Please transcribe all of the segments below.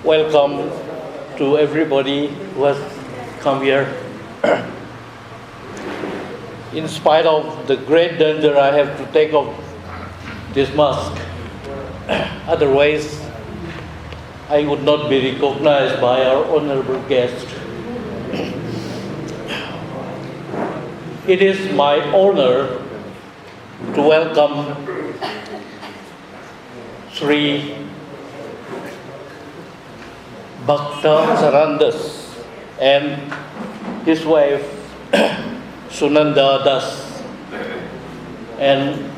welcome to everybody who has come here. In spite of the great danger I have to take off this mask, otherwise I would not be recognized by our honorable guest. It is my honor to welcome Sri Bhakta Charandas and his wife Sunanda Das. And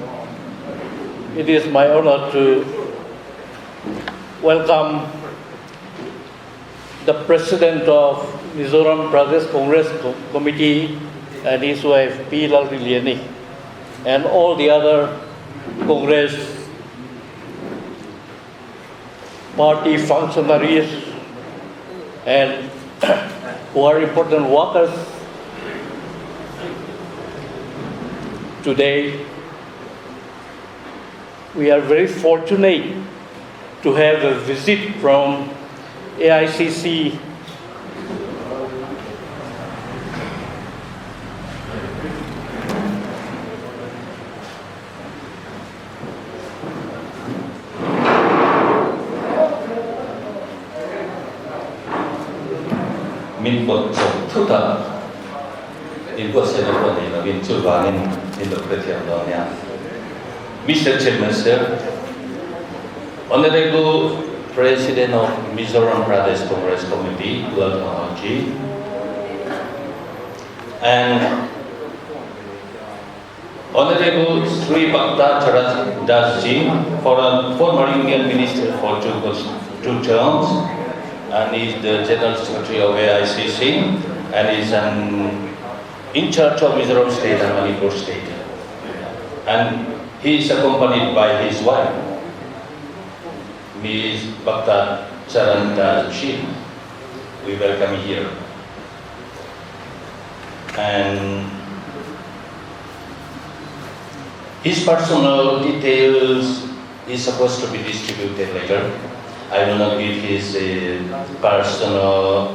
it is my honor to welcome the President of Mizoram Pradesh Congress Committee and his wife P. Lalrinliani and all the other Congress party functionaries and who are important workers today. We are very fortunate to have a visit from AICC Min pawt chawp thut a, inbuatsaihna pawh nei lovin chuvangin min lo hrethiam dawn nia. Mister Chairman Sir, Honorable President of Mizoram Pradesh Congress Committee, Lalthanghawji, and Honorable Sri Bhakta Charan Das Ji, former Union Minister for two terms, and is the General Secretary of AICC, and is an in charge of Mizoram State and Manipur State. And he is accompanied by his wife, Ms. Bhakta Charan Das Ji. We welcome you here. And his personal details is supposed to be distributed later. I will not give his personal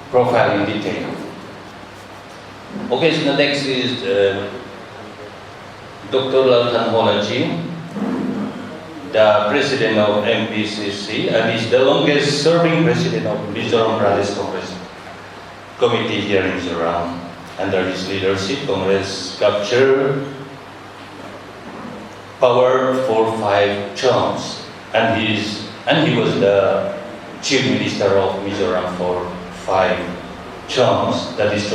profile in detail. The next is Dr. Lal Thanhawla ji, the president of MPCC, and is the longest serving president of Mizoram Pradesh Congress Committee here in Mizoram. Under his leadership, Congress captured power for 5 terms, and he was the chief minister of Mizoram for 5 terms, that is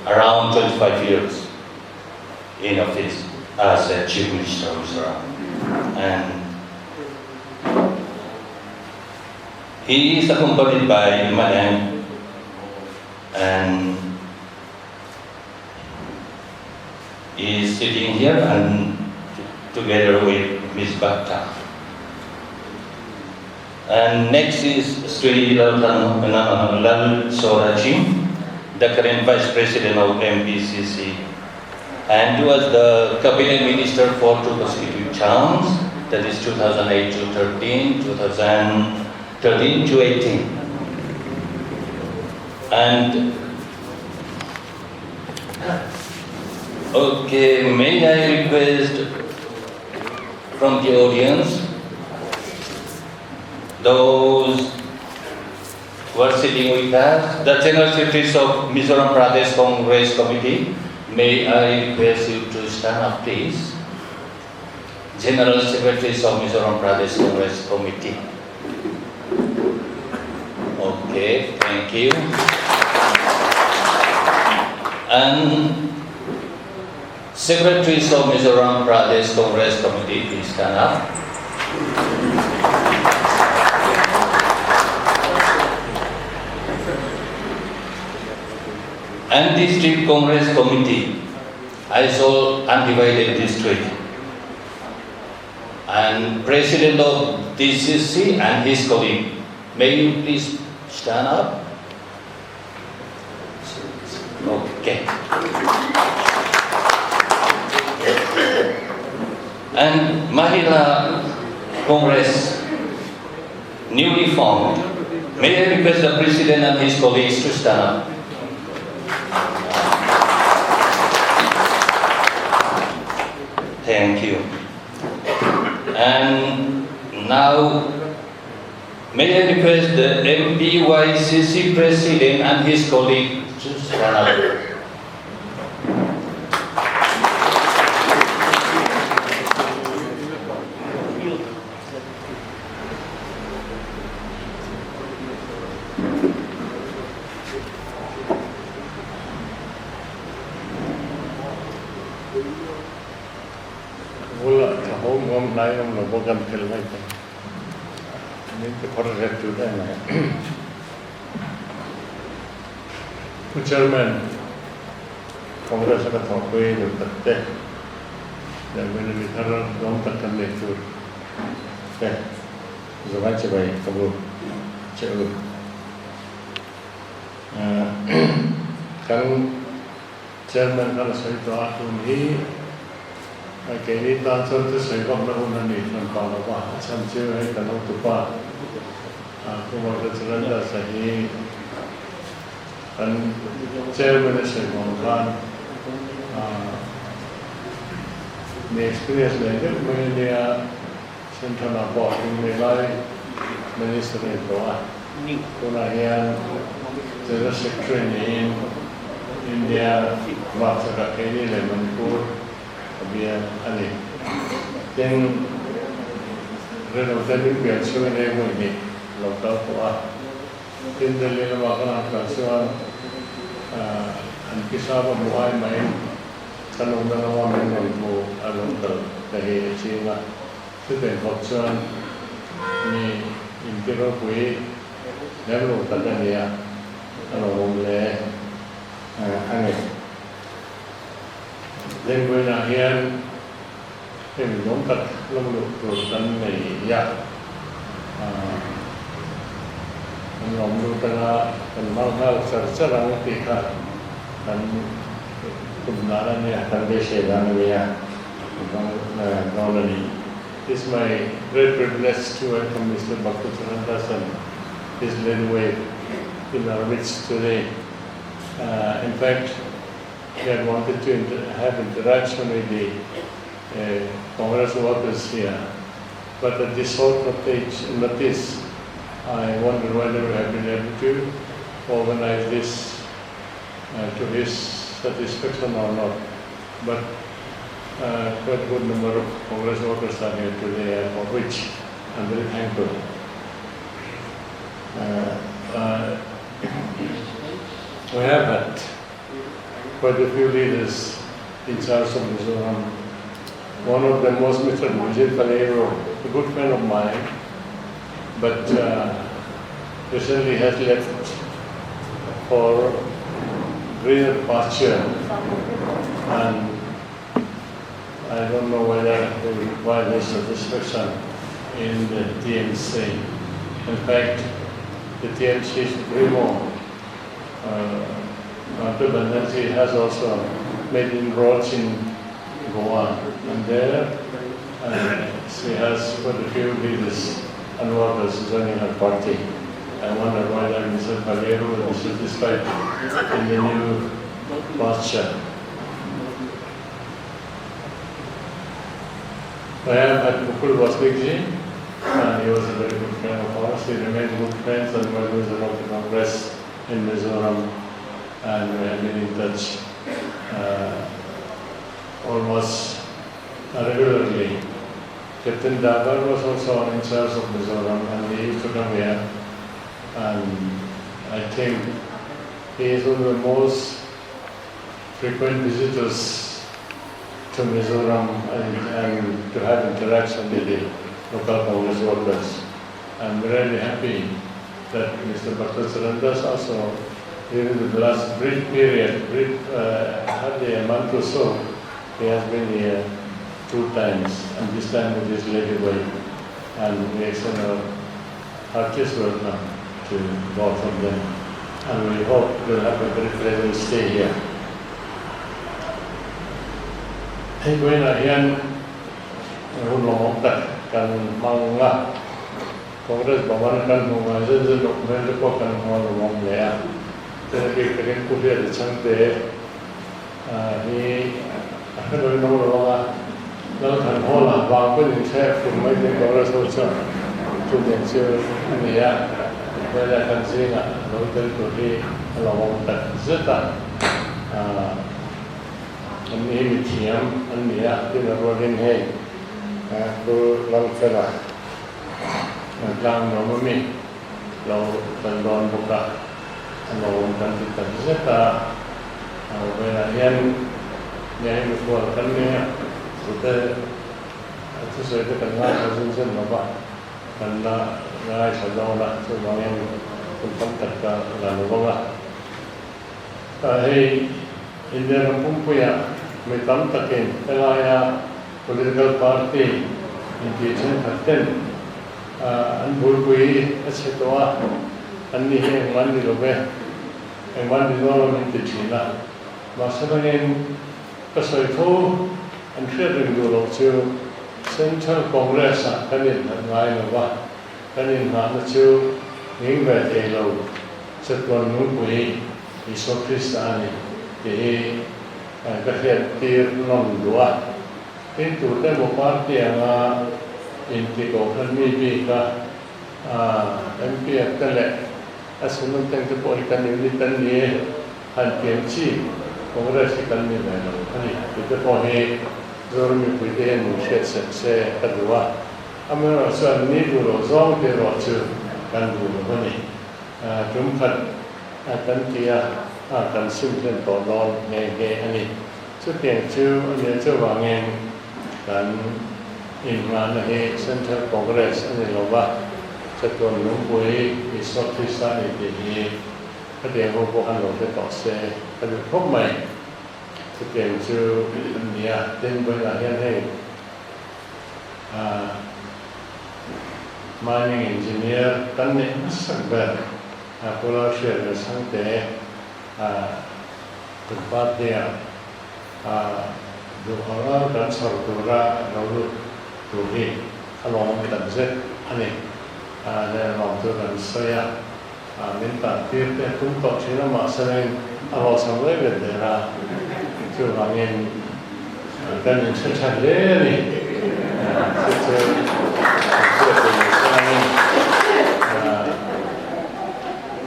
around 25 years in office as a chief minister of Mizoram. And he is accompanied by Madam, and he is sitting here and together with Miz Bhakta. And next is Sri Lal Soraji, the current Vice President of MPCC, and was the Cabinet Minister for 2 consecutive terms, that is 2008 to 13, 2013 to 18. And may I request from the audience, those who are sitting with us, the General Secretaries of Mizoram Pradesh Congress Committee, may I request you to stand up, please? General Secretaries of Mizoram Pradesh Congress Committee. Okay, thank you. And Secretaries of Mizoram Pradesh Congress Committee, please stand up. And District Congress Committee, Aizawl Undivided District, and President of DCC and his colleague, may you please stand up? Okay. And Mahila Congress, newly formed. May I request the President and his colleagues to stand up. Thank you. And now, may I request the MPYCC President and his colleague to stand up. Vula ka ho ngam hnai awm lo bawk an phel mai thei. Min ti phawrh ret tu daih mai. Pu Chairman, Congress a ka thawhpui duh tak te leh vawiin mi thar lawm tak kan nei tur te zawai chibai ka bu che u. Kan Chairman khan a sawi tawh a, tun hi keini tan chuan thusawi vakna hun a ni hran pah lo va, a chhan chu hei kan hotupa Kumar Charan Das a hi kan Chairman a sawi vang khan mi experience leh deuh mai a nia, Central ah pawh a hring nei lai Minister a ni tawh a. Tunah hian General Secretary niin India Vahchaka Keini leh Manipur a bial a ni. Tin, Relote min pian chhungin hei hmun hi a lo kal tawh a. Tin, Delhi lamah kan han kal chuan an pisa va hmu ai maiin kan awmna lama min rawn hmu a lo kal ta hi a ching a. Chutiang bawk chuan mi inti ropui lem lo tak a nia, a lo awm hle a ni. Lengvawiinah hian hei mi lawm tak lawm luh tur kan nei a, kan lawm lut anga kan hmang nghal char char ang tih kha kan tum dan a nia, kan beisei dan a nia. It's my great privilege to welcome Mr. Bhakta Charan Das and his lady wife in our midst today. In fact, he had wanted to have interaction with the Congress workers here, but at this short notice, I wonder whether we have been able to organize this to his satisfaction or not. But quite a good number of Congress workers are here today, and for which I'm very thankful. We have had quite a few leaders in charge of Mizoram. One of them was Mr. Mujib Faleiro, a good friend of mine, but recently has left for greener pasture, and I don't know whether he will find his satisfaction in the TMC. In fact, the TMC Supremo, Dr. Banerjee, has also made inroads in Goa, and there she has quite a few leaders and workers joining her party. I wonder whether Mr. Faleiro will be satisfied in the new posture. I have had Mukul Wasnik ji, and he was a very good friend of ours. We remained good friends and well wisher of the Congress in Mizoram, and we have been in touch almost regularly. Captain Dabar was also in charge of Mizoram, and he used to come here, and I think he is one of the most frequent visitors to Mizoram and to have interaction with the local Congress workers. I'm really happy that Mr. Bhakta Charan Das also, during the last brief period, hardly a month or so, he has been here 2 times, and this time with his lady wife, and we extend our heartiest welcome to both of them, and we hope we'll have a very pleasant stay here. Hei vawiinah hian hun lawmawm tak. kan hmang a, Congress Bhavan kan hmuh ngai zet zet loh hmel te pawh kan hmu a lawmawm hle a. Tin a bik takin Pu Hriata Chhangte hi a hre lo in awm lo ang a, Lalthan Hall ah vang pawn in thleh fur mai tin Congress ho chuan chutiang chu a ni a, hmel kan zingah lo tel tur hi a lawmawm tak zet a. An ni hi mithiam an ni a, tin a rualin hei Pu Lalfela tlang nuam ami lo kal dawn bawk a, a lawm kan ti tak zet a, vawiinah hian nia hei mikhual kan nei a, tute a thusawi te kan ngaithla zun zun lo va, kan la ngaithla dawn a, chuvangin hun tam tak ka la lo vang a. Hei India ram pumpuiah mi tam takin helaia political party intih thenkhat ten an bulpui a chhe tawh a, an ni hi engmah an ni lo ve, engmah an ni dawn lo min ti thin a. Mahse dangin ka sawi tho an hriat reng duh loh chu Central Congress-ah kan innghat ngai lo va, kan innghahna chu nghing ve thei lo. Chatuan lungpui Isua Krista a ni tih hi ka hriat tir nawm duh a. Tin, tute emaw party anga inti kohhran mi bika MP a te leh a chhunawm teng te pawh hi kan unit an ni e, han pian chi Congress hi kan ni ve lo a ni tih te pawh hi Zoram mipuite hian min hriat sek se ka duh a. Amaherawhchu chuan ni duh loh zawng te erawh chu kan duh lo a ni. Tum khat kan ti a, kan sim hlen tawh dawn nghe nghe a ni. Chutiang chu a nia chuvangin kan inngahna hi Central Congress a ni lo va, chatuan lungpui Isua Krista a ni tih hi khatiang ho pawh han lo hre tawh se ka duh khawp mai. Chutiang chu a nia, tin vawiinah hian hei Mining Engineer kan neih hmasak ber Pu Lalhriat leh Sangte kan party-ah duh ang ang kan chhawr tura lo lut tur hi a lawmawm tak zet a ni. Leh lawm chu kan sawi a, min tan tir te a tum tawh thin a, mahse a hlawhchham reng reng der a, chuvangin kan inhre tha hle a ni. Chu chu hriat duh mai chuanin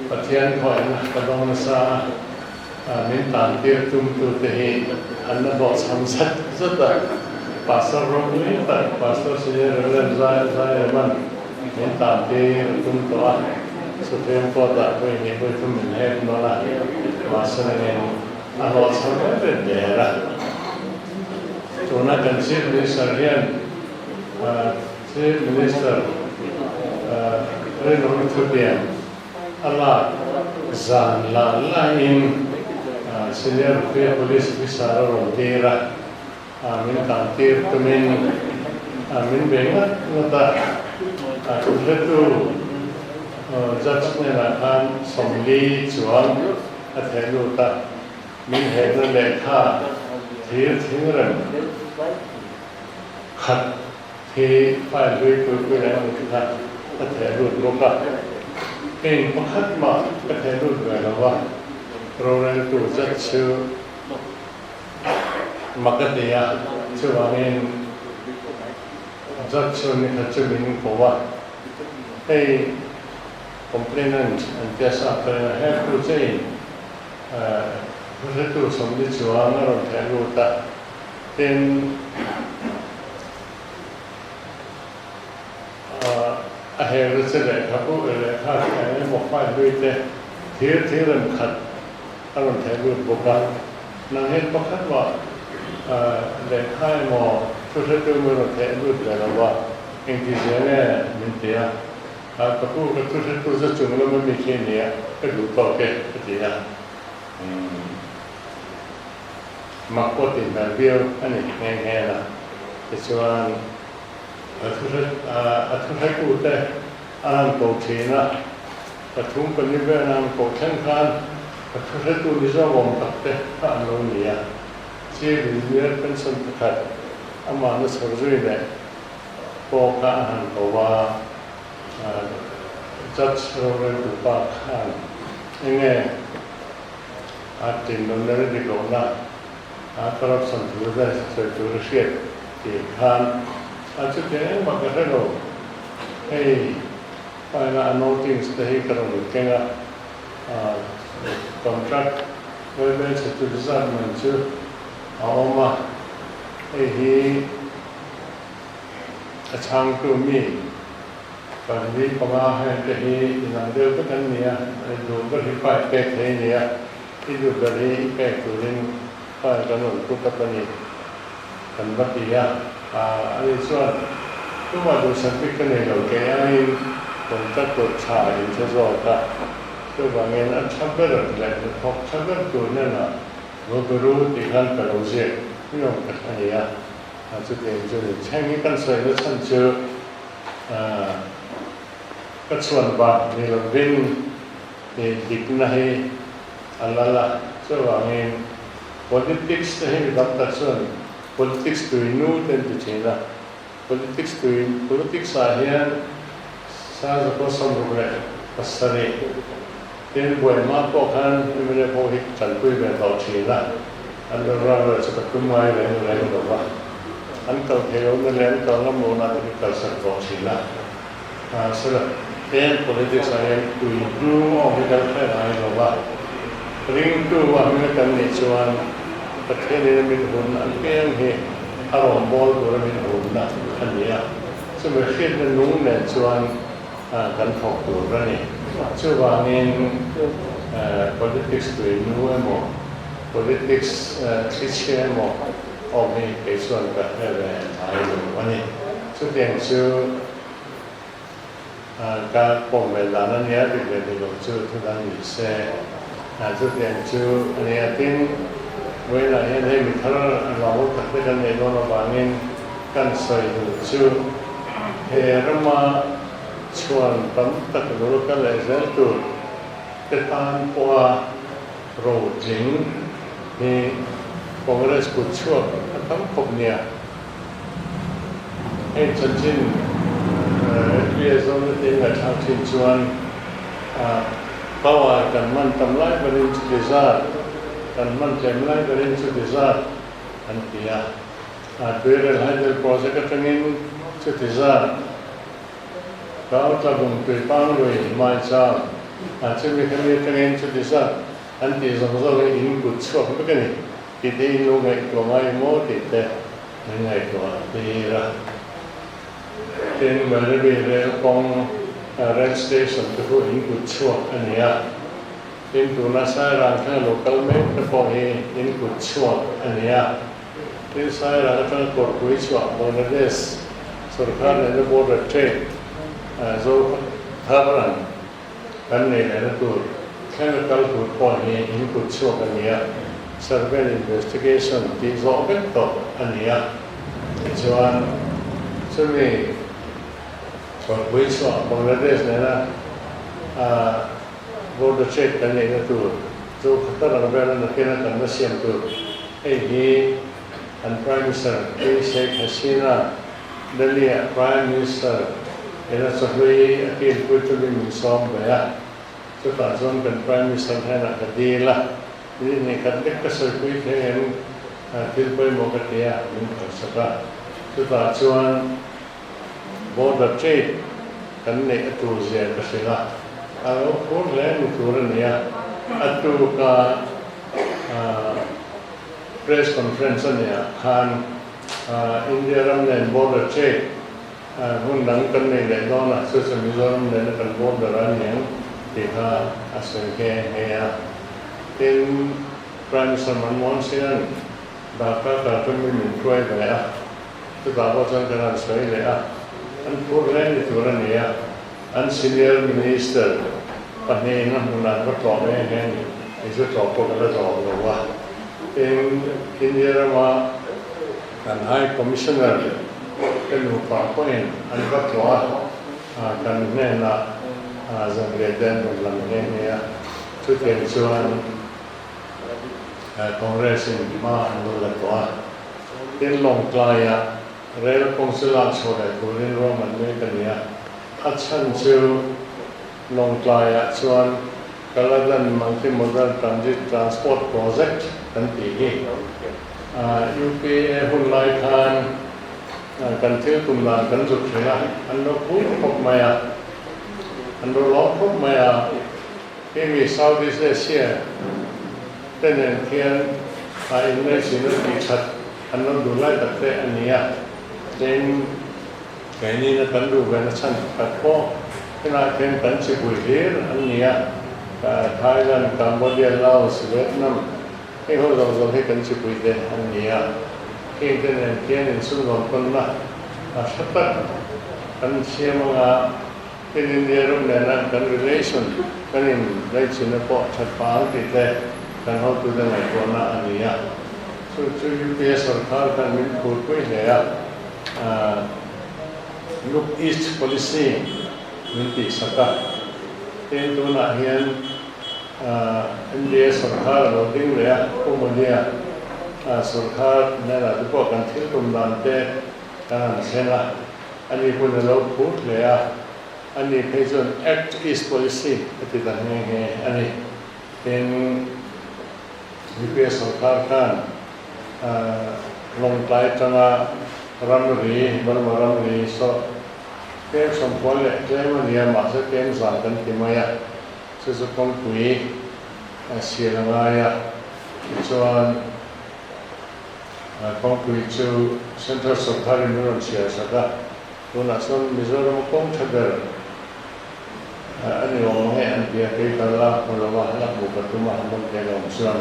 Pathian khawiahna ka dawng nasa a, min tan tir tumtute hi an la hlawhchham zat zat a, Pastor ropui tak Pastor Senior Reverend Zai Zaireman min tan tir a tum tawh a, Supreme Court-ah vawi hnih vawi thum min hek nawn a, mahse nangin a hlawhchham em em der a. Tuna kan Chief Minister hian Chief Minister rinawm thutiam a lak zan la lain Senior Rupia Police Officer a rawn tir a, min tan tir tumin min be ngat ngat a. Thuhretu Judge hnenah khan 40 chuang a theh lut a. Min hehna lehkha thir thingrem khat hi file hlui pui pui leh ang chi kha ka theh lut bawk a, eng pakhat mah ka theh lut ve lo a, roreltu zet chu mak a ti a, chuvangin judge chu nikhat chu min ko a, hei complainant an tia sa tawhin a hektu chein Hretu 40 chuang a rawn theh lut a, tin a hel che lehkhabu lehkha te eng emaw file hlui te thir thir rem khat a rawn theh lut bawk a. Nang hian pakhat mah lehkha emaw thu hretu emaw i rawn theh lut ve lo va, engtizia nge min ti a? Ka pu ka thu hretu za chung lama mi khi a nia, ka duh tawk e, ka ti a. Mak pawh tih hmel viau a ni nghe nghe a. Tichuan, a thu hre, a thu hretute a han ko thin a, pathum pali vel a han koh thleng khan ka thu hretu ni zawk awm tak te kha an lo ni a. Chief Engineer pension pakhat amahna chhawr zui leh. pawh kha a han ko a, Judge roreltu pa khan enge a tin lo ner dik lohna a corruption thu te sawi tur a hriat tih khan a chutiang engmah ka hre lo, hei file a notings te hi ka rawn keng a, contract vaibel chhe tur zat man chu a awm a, hei hi a chhangtu mi pali panga heng te hi inang deuh vek an ni a, i duh ber hi file pek thei a ni a, i duh ber hi i pek turin file kan rawn put up a ni kan va ti a, ani chuan tumah duhsak bik ka nei lo kei aiin contractor tha in hre zawk a, chuvangin a tha ber leh hnathawk tha ber tur hnenah Vabiru tih khan ka lo ziak miau tak a ni a, chutiang chu ni. Heng hi kan sawi na chhan chu ka chhuan vah ni lovin dikna hi a lal a, chuvangin politics te hi mi tam tak chuan politics tui nu te an ti thin a, politics tui politics ah hian 1967 Tin, buaihma pawh khan mla pawh hi tanpui ve tawh thin a, an lo ral leh chu ka tum ngai reng reng lo va, an kal thei lo na leh an kal ngam lo na te hi kalsak tawh thin a. Mahsela, heng politics ah hian tui hnu awm hi kan hre ngai lo va, ringtu a hminga kan nih chuan Pathianin a min hun an piang hi a rawnbawl tura min hunna a ni a, chumi hriatna nung nen chuan kan thawk tur a ni. Chuvangin politics tui nu emaw, politics thli chhia emaw awm hi kei chuan ka hre ve ngai lo a ni. Chutiang chu ka pawm ve dan a nia, dik leh dik lo chu thu dang ni se. Chutiang chu a nia. Tin, vawiinah hian hei mi thar lo tak te kan neih dawn avangin kan sawi duh chu he rama chhuan tam tak lo kal leh zel tur te tan pawha rotling hi Congress kut chhuak a tam khawp nia. Heng chanchin Ria zawng te ngaihthlak thin chuan power kan hman tam lai berin chuti zat, kan hman tlem lai berin chuti zat an ti a. Tuirel Hydel Project atangin chuti zat Kau Tlabung Tuipang lui Maicham chumi khami atangin chuti zat an tih zawng zawng hi in kut chhuak vek a ni tih te in lo ngaihtuah ngai maw tih te min ngaihtuah tir a. Tin, Werribee rel kawng rail station te khu in kut chhuak a ni a. Tin, tuna Sairang thlenga lo kal mek te pawh hi in kut chhuak a ni a. Tin, Sairang atanga Kawrpui chhuah Bangladesh sorkar nena border trade zo thar ang kan nei lehna tur thlenga kal tur pawh hi in kut chhuak a ni a, survey and investigation tih zawh vek tawh a ni a. Tichuan, chumi Kawrpui chhuah Bangladesh nena border trade kan neihna tur chu khatar ang vela nakina kan la siam tur hei hi an Prime Minister Pi Sheikh Hasina Delhi-ah Prime Minister ina chawhlui a kilpui tumin min sawm ve a, chutah chuan kan Prime Minister hnenah ka dil a, ni hnih khat lek ka sawipui thei em thil pawimawh ka ti a, min phalsak a, chutah chuan Border trade kan neih a tur zia ka hrilh a, a lo phur hle ni tur a ni a, a tuka press conference a nih ah khan India ram nen border trade hmun dang kan nei leh dawn a, chu chu Mizoram nena kan border a niang tih kha a sawi nghe nghe a. Tin, Prime Minister Manmohan Singh-a'n Dhaka kal tumin min hruai ve a, chutah pawh chuan kan han sawi leh a, an phur hle ni tur a ni a, an senior minister pahnihin a hmunah an va tlawh nghe nghe a ni, kei chu tlawh pawh ka la tlawh lo a. Tin, India rama kan High Commissioner te nupa pawhin an va tlawh a, kan hnenah zanriah te an rawn lang nghe nghe a, chutiang chuan Congress in hma an lo la tawh a. Tin, Lawngtlaiah. Rail kawng chu lak chhuah leh turin ruahman mek a ni a, a chhan chu Lawngtlaiah chuan Kaladan Multimodal Transit Transport Project kan tih hi UPA hun lai khan kan thil tum dan kan zut thin a, an lo phur khawp mai a, an lo lawm khawp mai a, hemi South East Asia te nen khian a inlaichinna tih that an lo duh lai tak te a ni a, tin keini na kan duh ve na chhan pakhat pawh helai khian kan chipui hlir an ni a, Thailand, Cambodia, Laos, Vietnam heng ho zawng zawng hi kan chipui te an ni a, heng te nen khian insumdawn tawnna a tha tak kan siam anga tin India ram nena kan relation kan inlaichinna pawh that pah ang tih te kan hotute ngaihtuahna a ni a. Chu chu UPA sorkar khan min phurpui hle a, Look East Policy min tihsak a. Tin, tunah hian NDA sorkar a lo ding leh a, Pu Modi-a sorkar hnenah te pawh kan thil tum dan te kan han thleng a, ani pawhin a lo phur hle a, ani phei chuan Act East Policy a ti ta nghe nghe a ni. Tin, UPA sorkar khan Lawngtlai atanga ramri, Burma ramri saw tlem sawmkhuan leh tlem a nia, mahse tlem zan kan ti mai a, chu chu kawngpui sial a ngai a, tichuan kawngpui chu Central sorkarin min rawn chhiar sak a, tunah chuan Mizoram kawng tha ber A ni awm ang e an ti a, kei ka la hmu lo a, la hmuh ka tum a, han awm thei lo ang chuan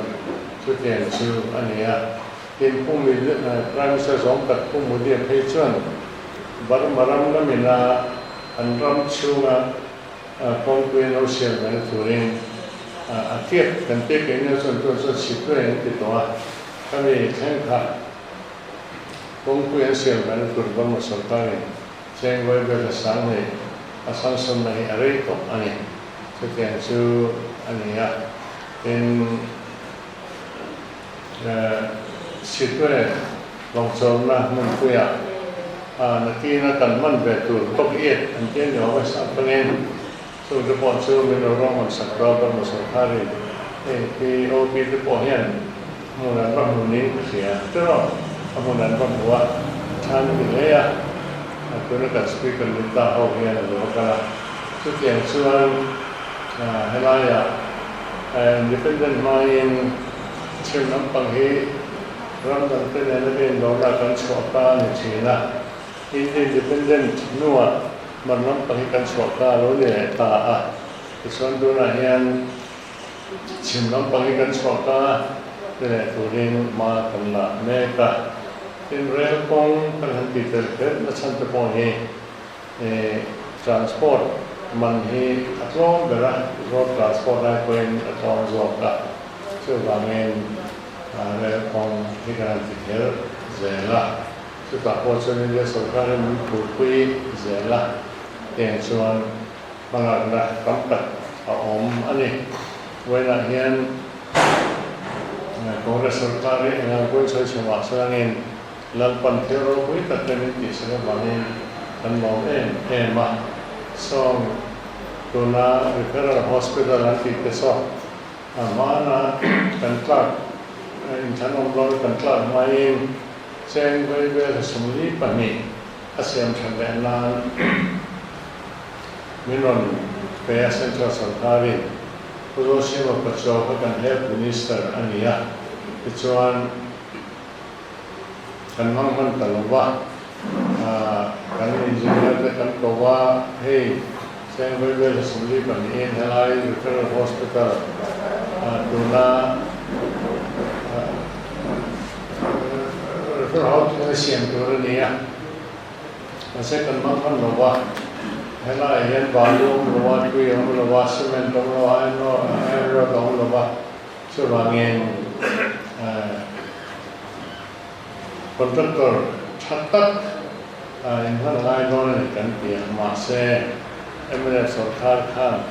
chutiang chu a ni a. Tin, Pu Prime Minister zawng tak Pu Modi-a phei chuan Burma ram lamina an ram chhunga kawngpui an lo siam vena turin a tiat kan tia kei nia chuan tun chuan chhipluai an ti tawh a, khami thleng kha kawngpui an siam vena tur Burma sorkarin Cheng Vaibel a sang nei a sangsawnna hi a rei tawh a ni. Chutiang chu a ni a, tin Sitwe lawngchawlna hmunpuiah nakina kan hman ve tur tawk iet an ti a ni awm e, Saptangin chung te pawh chu min lo ruahman sak tawh a, Burma sorkarin hei POP te pawh hian hmun an va hmu niin ka hria tiraw, a hmun an va hmu a, chhan ti hle a, tuna kan speaker ni ta ho hian a lo va kal a, chutiang chuan helaiah independent hmain chhim lampang hi ram dangte nena kan indawrna kan chhuah ta a ni thin a, independent hnuah hman lampang hi kan chhuah ta a lo ni leh ta a, tichuan tunah hian Chhim lampang hi kan chhuah ta ti leh turin hma kan la mek a, tin rel kawng kan han tih tel kher na chhan te pawh hi transport man hi a tlawm ber a, road transport ai pawhin a tlawm zawk a, chuvangin rel kawng hi kan han ti kher zel a, chutah pawh chuan India sorkar hi min phurpui zel a, tiang chuan. Hmalakna tam tak a awm a ni. Vawiinah hian Congress sorkar hi eng ang pawhin sawi chhe mah se langin Lalpan thil ropui tak te min tihsak avangin kan lawm em em a. Sawng tuna Referral Hospital an tih te saw a hmana kan tlak inthlanawm dawn kan tlak hmain cheng vei vel 42 a siam that leh nan min rawn pe a Central sorkarin Pu Zosiama Pachuau kha kan Health Minister a ni a, tichuan kan hmang hman ta lo va, kan engineer te kan ko va, hei Cheng Vaibel 42in helai Referral Hospital tuna Referral Hospital siam tur a ni a. Mahse kan hmang hman lo va, helaiah hian balu a awm lo a, tui a awm lo a, cement a awm lo a, iron rod a awm lo va, chuvangin contractor tha tak inhman a ngai dawn a ni kan ti a, mahse mla sorkar khan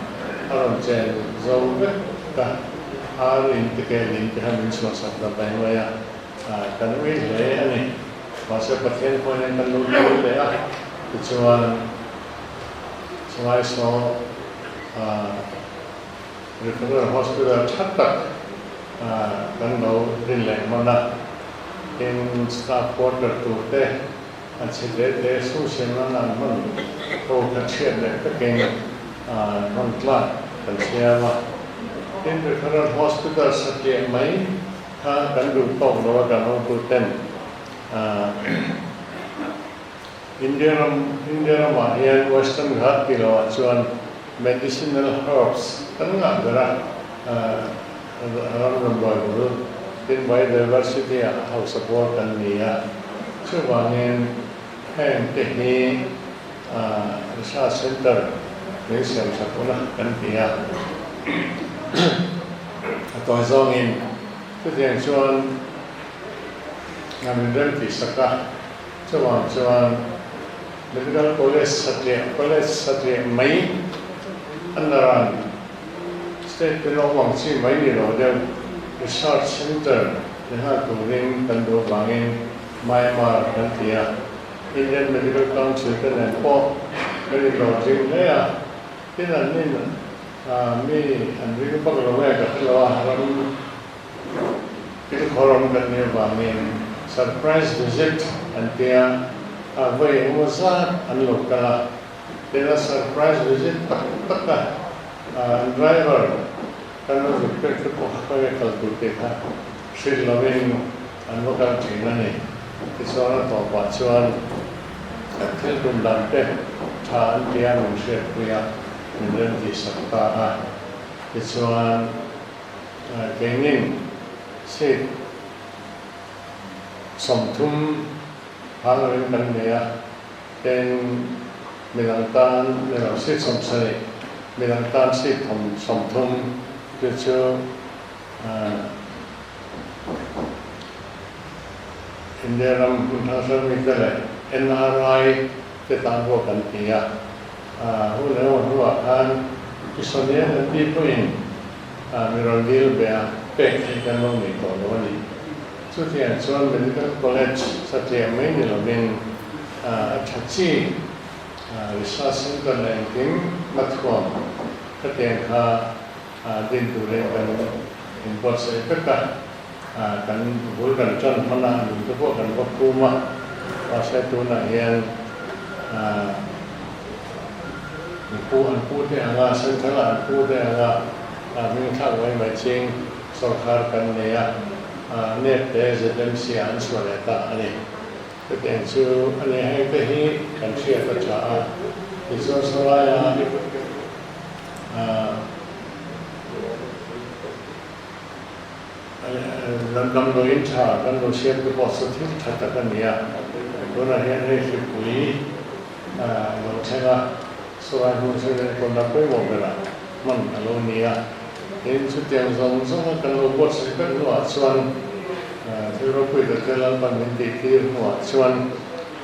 a rawn chen zo vek a, ar in te ke lin te kha min chhuahsak ta mai mai a, kan ui hle a ni. Mahse Pathian pawhin kan lo tir leh a, tichuan chulai saw Referral Hospital tha tak kan lo rin leh hman a, tin staff quarter tur te a chhe te te sum siam nan an hman ho kha chhiat leh takin hman tlak kan siam a. Tin Referral Hospital satliah mai kha kan duh tawk lo a kan hotu ten India ram India ramah hian Western Ghat tih loh ah chuan medicinal herbs kan ngah ber a, ram damdawi bul tin biodiversity ah hausa pawl kan ni a, chuvangin heng te hi research center min siam sak ula kan ti a, a tawi zawngin chutiang chuan min rem tih sak a. Chuvang chuan Medical College satliah College satliah mai a naran State te lawm ang chi mai ni lo deuh Research Centre ni nghal turin kan duh avangin Myanmar kan ti a, Indian Medical Council te nen pawh kan inrawt zing hle a, tin an nin mi an ring vak lo nge ka hre lo a, ram Thilkhawrawm kan nih avangin surprise visit an tia a, vawi engemaw zat an lo kal a, tuna surprise visit tak tak a an driver kan lo zuk pek te pawh kha khawnge kal tur tih kha hrilh lovin an va kal thin a ni. Tichuan a tawpah chuan an thil tum dan te tha an tia min hriatpui a, min remtihsak ta a. Tichuan. Keinin seat 30 hang ring kan nei a, tin midang tan ni lo seat 70, midang tan seat 30 chu chu India ram hmun hrang hrang mite leh NRI te tan pawh kan ti a, hun engemaw hnuah khan Pi Sonia Gandhi pawhin Mi rawn dil ve a, pek theih kan lo nei tawh lo a ni. Chutiang chuan Medical College satliah mai ni lovin a tha chi Research Centre leh engkim hmathuam khatiang kha din turin kan inbuatsaih vek a, kan bul kan tan hman a, lung te pawh kan va phum a, mahse tunah hian An pu an pu te anga Central ah an pu te anga hming thlak mai mai ching sorkar kan nei a, nep te ZMC ah an chhuah leh ta a ni. Chutiang chu a ni heng te hi kan hriat a tha a, tichuan sawlaia Damdawiin tha kan lo siam te pawh chu thil tha tak a ni a, tunah hian hei hripui lo thleng a, chulai hmun chu enkawlna pawimawh berah hman a lo ni a, tin chutiang zawng zawnga kan lo buatsaih vek hnuah chuan thil ropui ta te Lalpan min tih tir hnuah chuan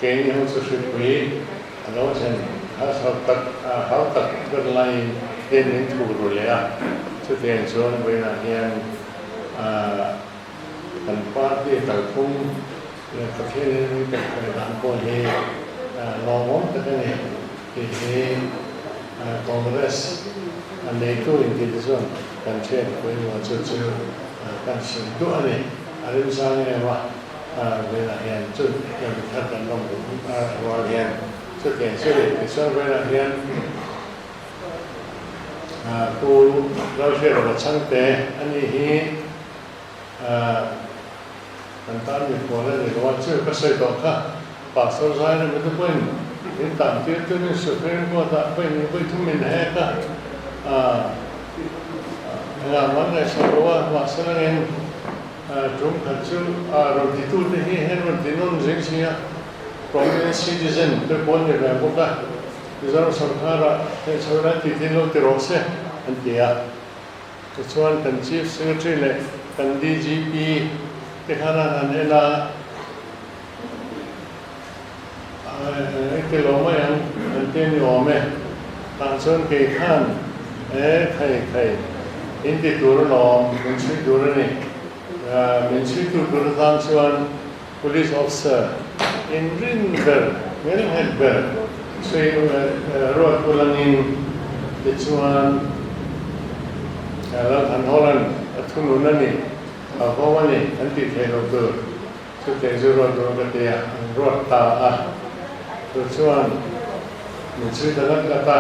keini ho chu hripui a lo thlen harsat tak hau tak ber laiin tin min thu ru leh a, chutiang chuan vawiinah hian kan party kalphung leh Pathianin min pek theih dan pawh hi lawmawm tak a ni tih hi Congress a neitu intih te chuan kan hriat pawimawh chu chu kan sawi duh a ni. A remchang em a, Vawiinah hian chu hian thar kan lawm rual hian chutiang chu ni. Tichuan vawiinah hian Pu Lalhriatawma Chhangte a ni hi kan tan mikhual a ni lo a, chu ka sawi tawh kha Pastor Zairema te pawhin min tan tir turin Supreme Court ah pawhin vawi thum min hek a, engah mah ngaihsak lo a, mahse langin Tum khat chu rawn titute hi hen rawn ti nawn zing si a, prominent citizen te pawh an ni ve bawk a, Mizoram sorkara hei chho lai tih te lo ti rawh se an ti a. Tichuan kan Chief Secretary leh kan DGP te khan an han en a, Engti lo mai ang an ti a ni awm e. Tah chuan kei khan e khai khai in ti tur alawm, min chhui tur a ni. Min chhui tu tur atan chuan Police Officer. Inrin ber, ngelnghet ber chhui ruat ulangin tichuan Lalthanhawla'n a thunun a ni, a vawm a ni an tih theih loh tur chutiang chu ruat ul ka ti a, an ruat ta a. Chu chuan min chhui ta ngat ngat a,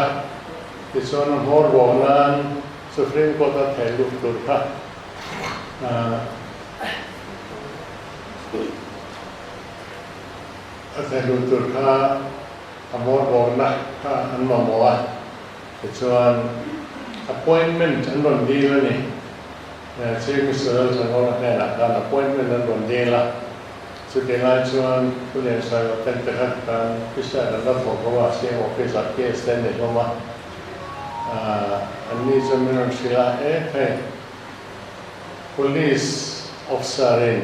tichuan a hmawr bawk nan Supreme Court a theh lut tur kha A thehluh tur kha a hmawr bawkna kha an mamawh a, tichuan appointment an rawn dil a ni. Chief Minister Lalthanhawla hnenah khan appointment an rawn dil a, chutih lai chuan Pu Liansailo ten te kha kan officer an la thawk ho a, CM office ah PS te an ni hlawm a, anni chuan min rawn hrilh a, e hei Police officer in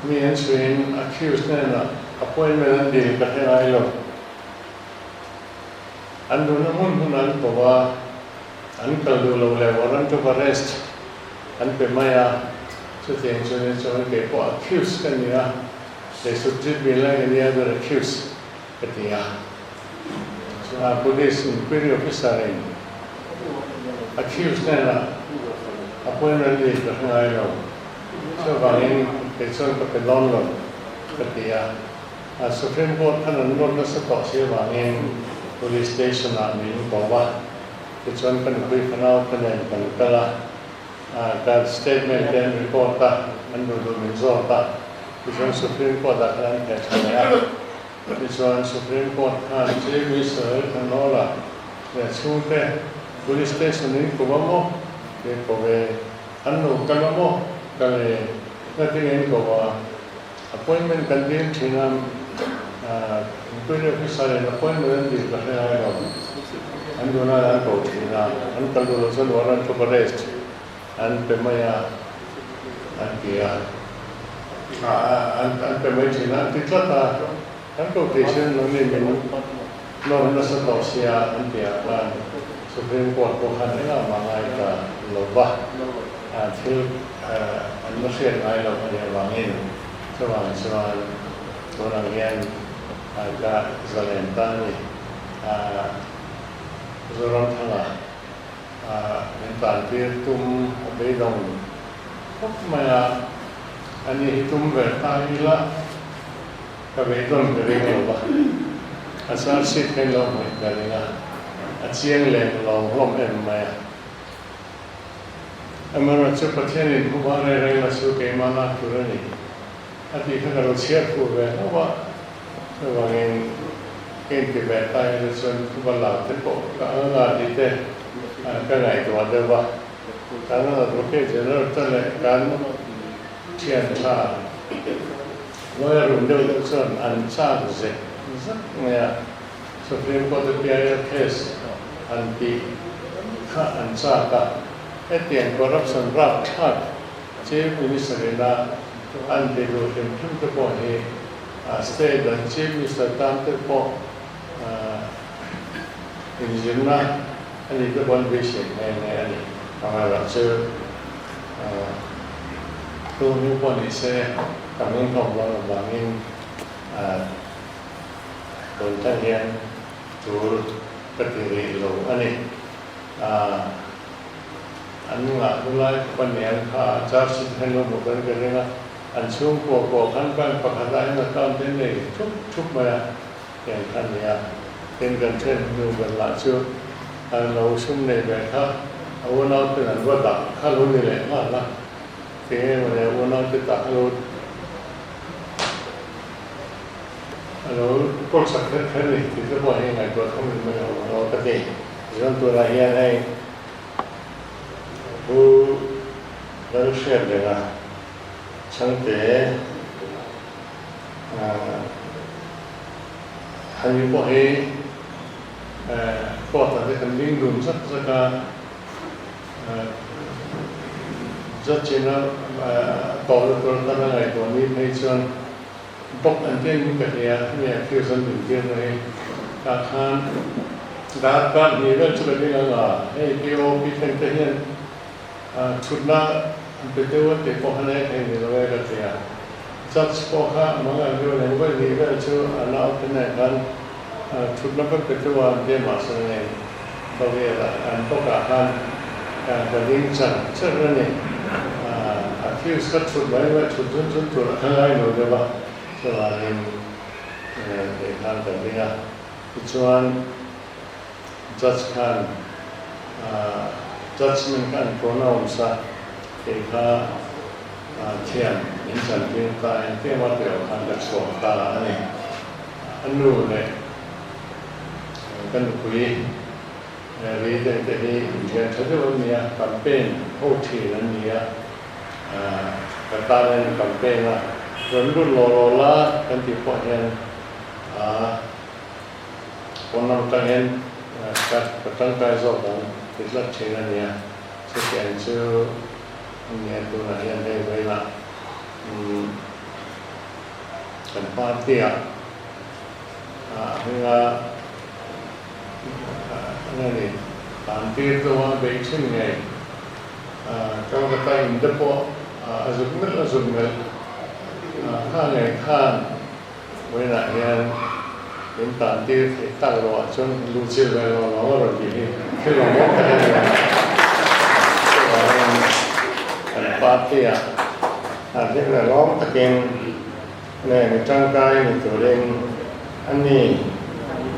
Mi an chhuiin accused hnenah appointment an dil ka hre ngai lo. An duhna hmun hmun an ko a, an kal duh lo leh warrant of arrest an pe mai a, chutiang chu ni chuan kei pawh accused ka ni a, they should treat me like any other accused ka ti a. Police inquiry officer in accused hnenah appointment dil ka hre ngai lo. Chuvangin kei chuan ka pe dawn lo ka ti a, Supreme Court khan an nawr nasa tawh si avangin Police Station ah min ko a, tichuan ka nupui fanau te nen kan kal a, ka statement te an record a, an duh duh min zawt a, tichuan Supreme Court ah khan an theh tha leh a, tichuan Supreme Court khan Chief Minister Thanawla leh chhungte Police Station in ko a maw tih ko ve. An lo kal a maw? Kal e, ngatinge in ko a, appointment kan dil thin a, inquiry officer in appointment an dil ka hre ngai lo, an duhna an ko thin a, an kal duh loh chuan warrant of arrest an pe mai a, an ti a, an pe mai thin a, an ti tlat a, kan ko thei sin lo ni min nawr nasa tawh sia an ti ah khan Supreme Court pawh khan engah mah ngai ta lo va, thil an la hriat ngai loh a nih avangin chuvang chuan tunah hian ka zalen ta a ni. Zoramthanga min tantir tum a beidawng khawp mai a, ani hi tum ve ta ila. Ka beidawn ka ring lo va, a char chhit kha in lo hmuih ka ring a, a chiang lem lo hlawm em mai a. Amaherawhchu Pathianin hmuhah rei rei la chu keimah lak tur a ni a tih kha ka lo chhiar fuh ve hlauh a, chuvangin ka inti ve ta ila chuan thuba lak te pawh ka ang a tih te ka ngaihtuah deuh va, kan Advocate General te leh kan thian tha Lawyer run deuh deuh chuan an chak zek zek mai a, Supreme Court a PIL case an tih kha an chak a, hetiang corruption rapthlak Chief Minister ina an ti duh hrim hrim te pawh hi state an Chief Minister tan te pawh inzirna a nih te pawh an beisei nghe nghe a ni. Amaherawhchu thu hnu pawh ni se. Ka hming hlawm dawn avangin tun thleng hian tul ka ti rih lo a ni. An ngah hnu lai khawp a niang kha a charge sheet khan lo hmuh dawn ka ring a, an chhungkua pawh khan bank pakhat ah hian account te nei thup thup mai a tiang kha a ni a. Tin kan then hnu ber lah chu an lo sum nei ve kha a unau ten an va dah kha lo ni leh nghal a. Tinge mawle unaute tah a lo a lo kawl sak kher kher ni tih te pawh hi ngaihtuah thawm in mai awm ang ka ti. Tichuan tunah hian hei Pu Lalhriatrenga Chhangte Hani pawh hi court ah te kan ding dun zak zak a. Judge ina tawhna tur atan a ngaihtuah ni phei chuan bawk an tia in ka hria hemi accuse an din tir na hi tah khan dar kar hnih vel chu ka ding ang a, hei POP thleng te hian thutna an pe deuh a tih pawh khan e thei ni lo e ka ti a. Judge pawh kha mangan viau nen vawi hnih vel chu a naute nen khan thutna vek pe tu a an tia mahse nen khawvelah an bawkah khan ka ding char char a ni. Accused kha thut mai mai thut zun zun tur a kha ngai lo deuh a, chuvangin kei khan ka ding a. Tichuan judge khan judgement kha an pronounce a, kei kha thiam min chantir ta engtiang a tih loh khan ka chhuak ta a ni. A nu leh ka nupui Ri deuh te hi inthian tha deuh an ni a, campaign ho thin an ni a, ka tan a in campaign a, rawn lut law law la kan tih pawh hian a pawn lam atang hian ka tangkai zawk ang ti tlat thin a ni a, chutiang chu a ni a, tunah hian hei vawiinah kan party ah a hminga a ni. Tan tir chu a beih thin ngei. Calcutta in te pawh a zuk melh a zuk melh. Kha ngei khan vawiinah hian min tan tir theih tak loh ah chuan lu chil ve lo lo a rawn tih hi thil lawmawm tak a ni a. Chuvangin kan party ah an hlim leh lawm takin Nge mi tangkai ni turin a ni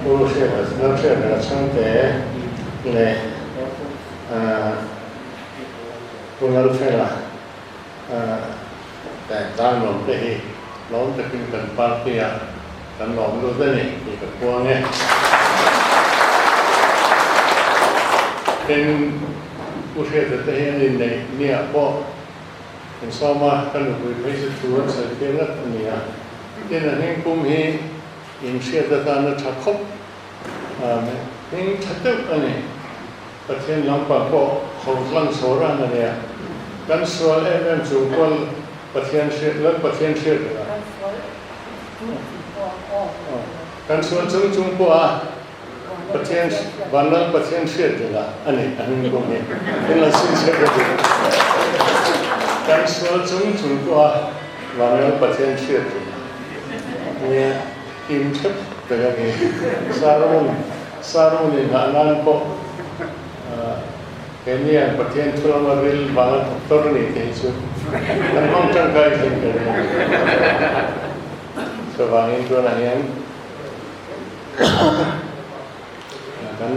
Pu Hriata Lalhriata chhungte leh Pu Lalfela Tlangnuam te hi lawm takin kan party ah kan lawm lut a ni tih ka puang e. Tin, Pu Hriata te hi an inneih niah pawh Insawma ka nupui phei chu thu an sawi tir ngat a ni a, tin a hming pum hi in hriat atana tha khawp hming tha deuh a ni. Pathian lampang pawh ho tlang chho ran a nia. Kan sual em em chung pawn Pathian hriat lal Pathian hriat reng a. Kan sual chung chung pawh a. Pathian Vanlal Pathian hriat reng a a ni a hming pawh hi in lo chhinchhiah ka duh. Kan sual chung chung pawh a Vanlal Pathian hriat reng a nia kim thep reng a ni. Sarun Sarun inhah nan pawh he nia Pathian thu lama ril vanga doctor a ni te hi chu kan hmang tangkai thin ka ring. Chuvangin tunah hian Kan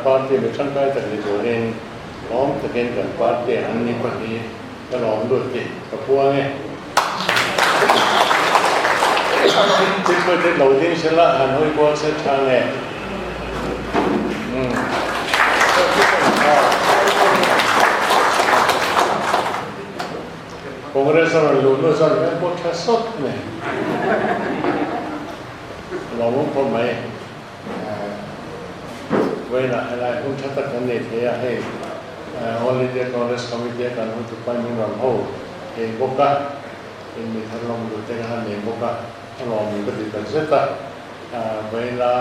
party mi tangkai tak ni turin lawm takin kan party an ni pahnih ka lawm lut tih ka puang e. Thil te lo ding sela han hawi kual se tha nge. Congress a rawn luh hnu chuan hmel pawh tha sawt mai. Lawmawm khawp mai. Vawiinah helai hun tha tak kan nei thei a, hei All India Congress Committee a kan hotu pa min rawn ho thei bawk a, in mi thar lawm duh te kha han nei bawk a, a lawmawm ka ti tak zet a. Vawiina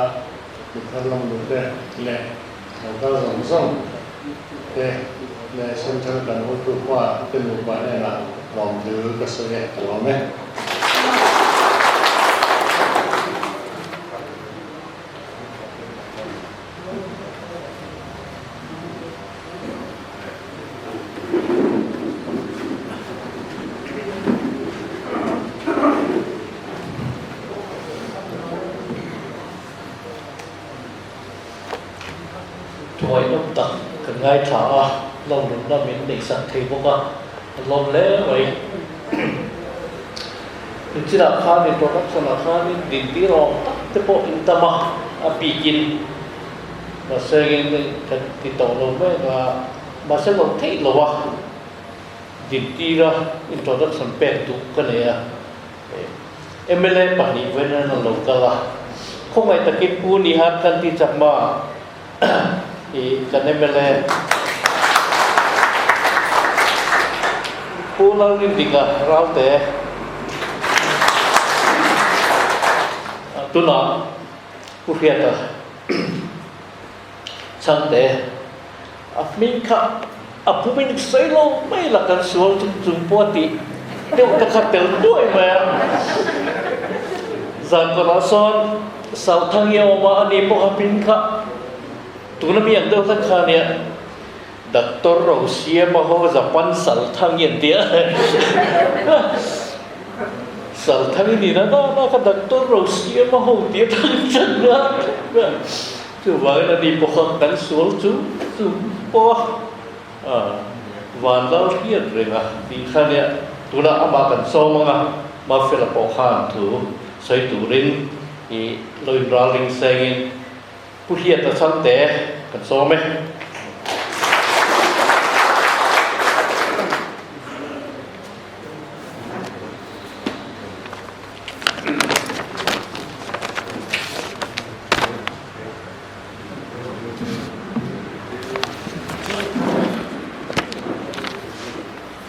mi thar lawm duh te leh local zawng zawng te leh Central kan hotu pa te nupa hnenah lawmthil ka sawi e, ka lawm e. Thuai nawm tak kan ngaithla a, lawmnunna min neihsak thei bawk a, a lawm hle mai. Inchhinah khan introduction ah khanin dintir awm tak te pawh in tam a, a bikin mahse engin kan ti tawh lo mek a, mahse lo theih lo a dintir a introduction pek duh ka nei a, mla pahnih vawiin an lo kal a, khawngaih takin Pu Nihat kan ti chak ma i kan mla Pu Lalrindika Ralte tunah Pu Hriata Chhangte a hming kha a pum in sawi lo mai la kan sual chung chung pawh a tih. deuh te kha tel nuai mai a. Zan kawtah sawn Salthangi a awm a, ani pawh kha hming kha tuna mi ang deuh hlek kha ania. Doctor Rosiama ho Japan Salthangi an ti a. Salthangi nihna na na kha Doctor Rosiama ho tih atang chan a. Chuvangin ani pawh kha kan sual chung chung pawh a van lal hriat reng a tih kha nia tunah amah kan sawm ang a, Mafela pawh khan thu sawi turin i lo inralring sengin Pu Hriata Chhangte kan sawm e.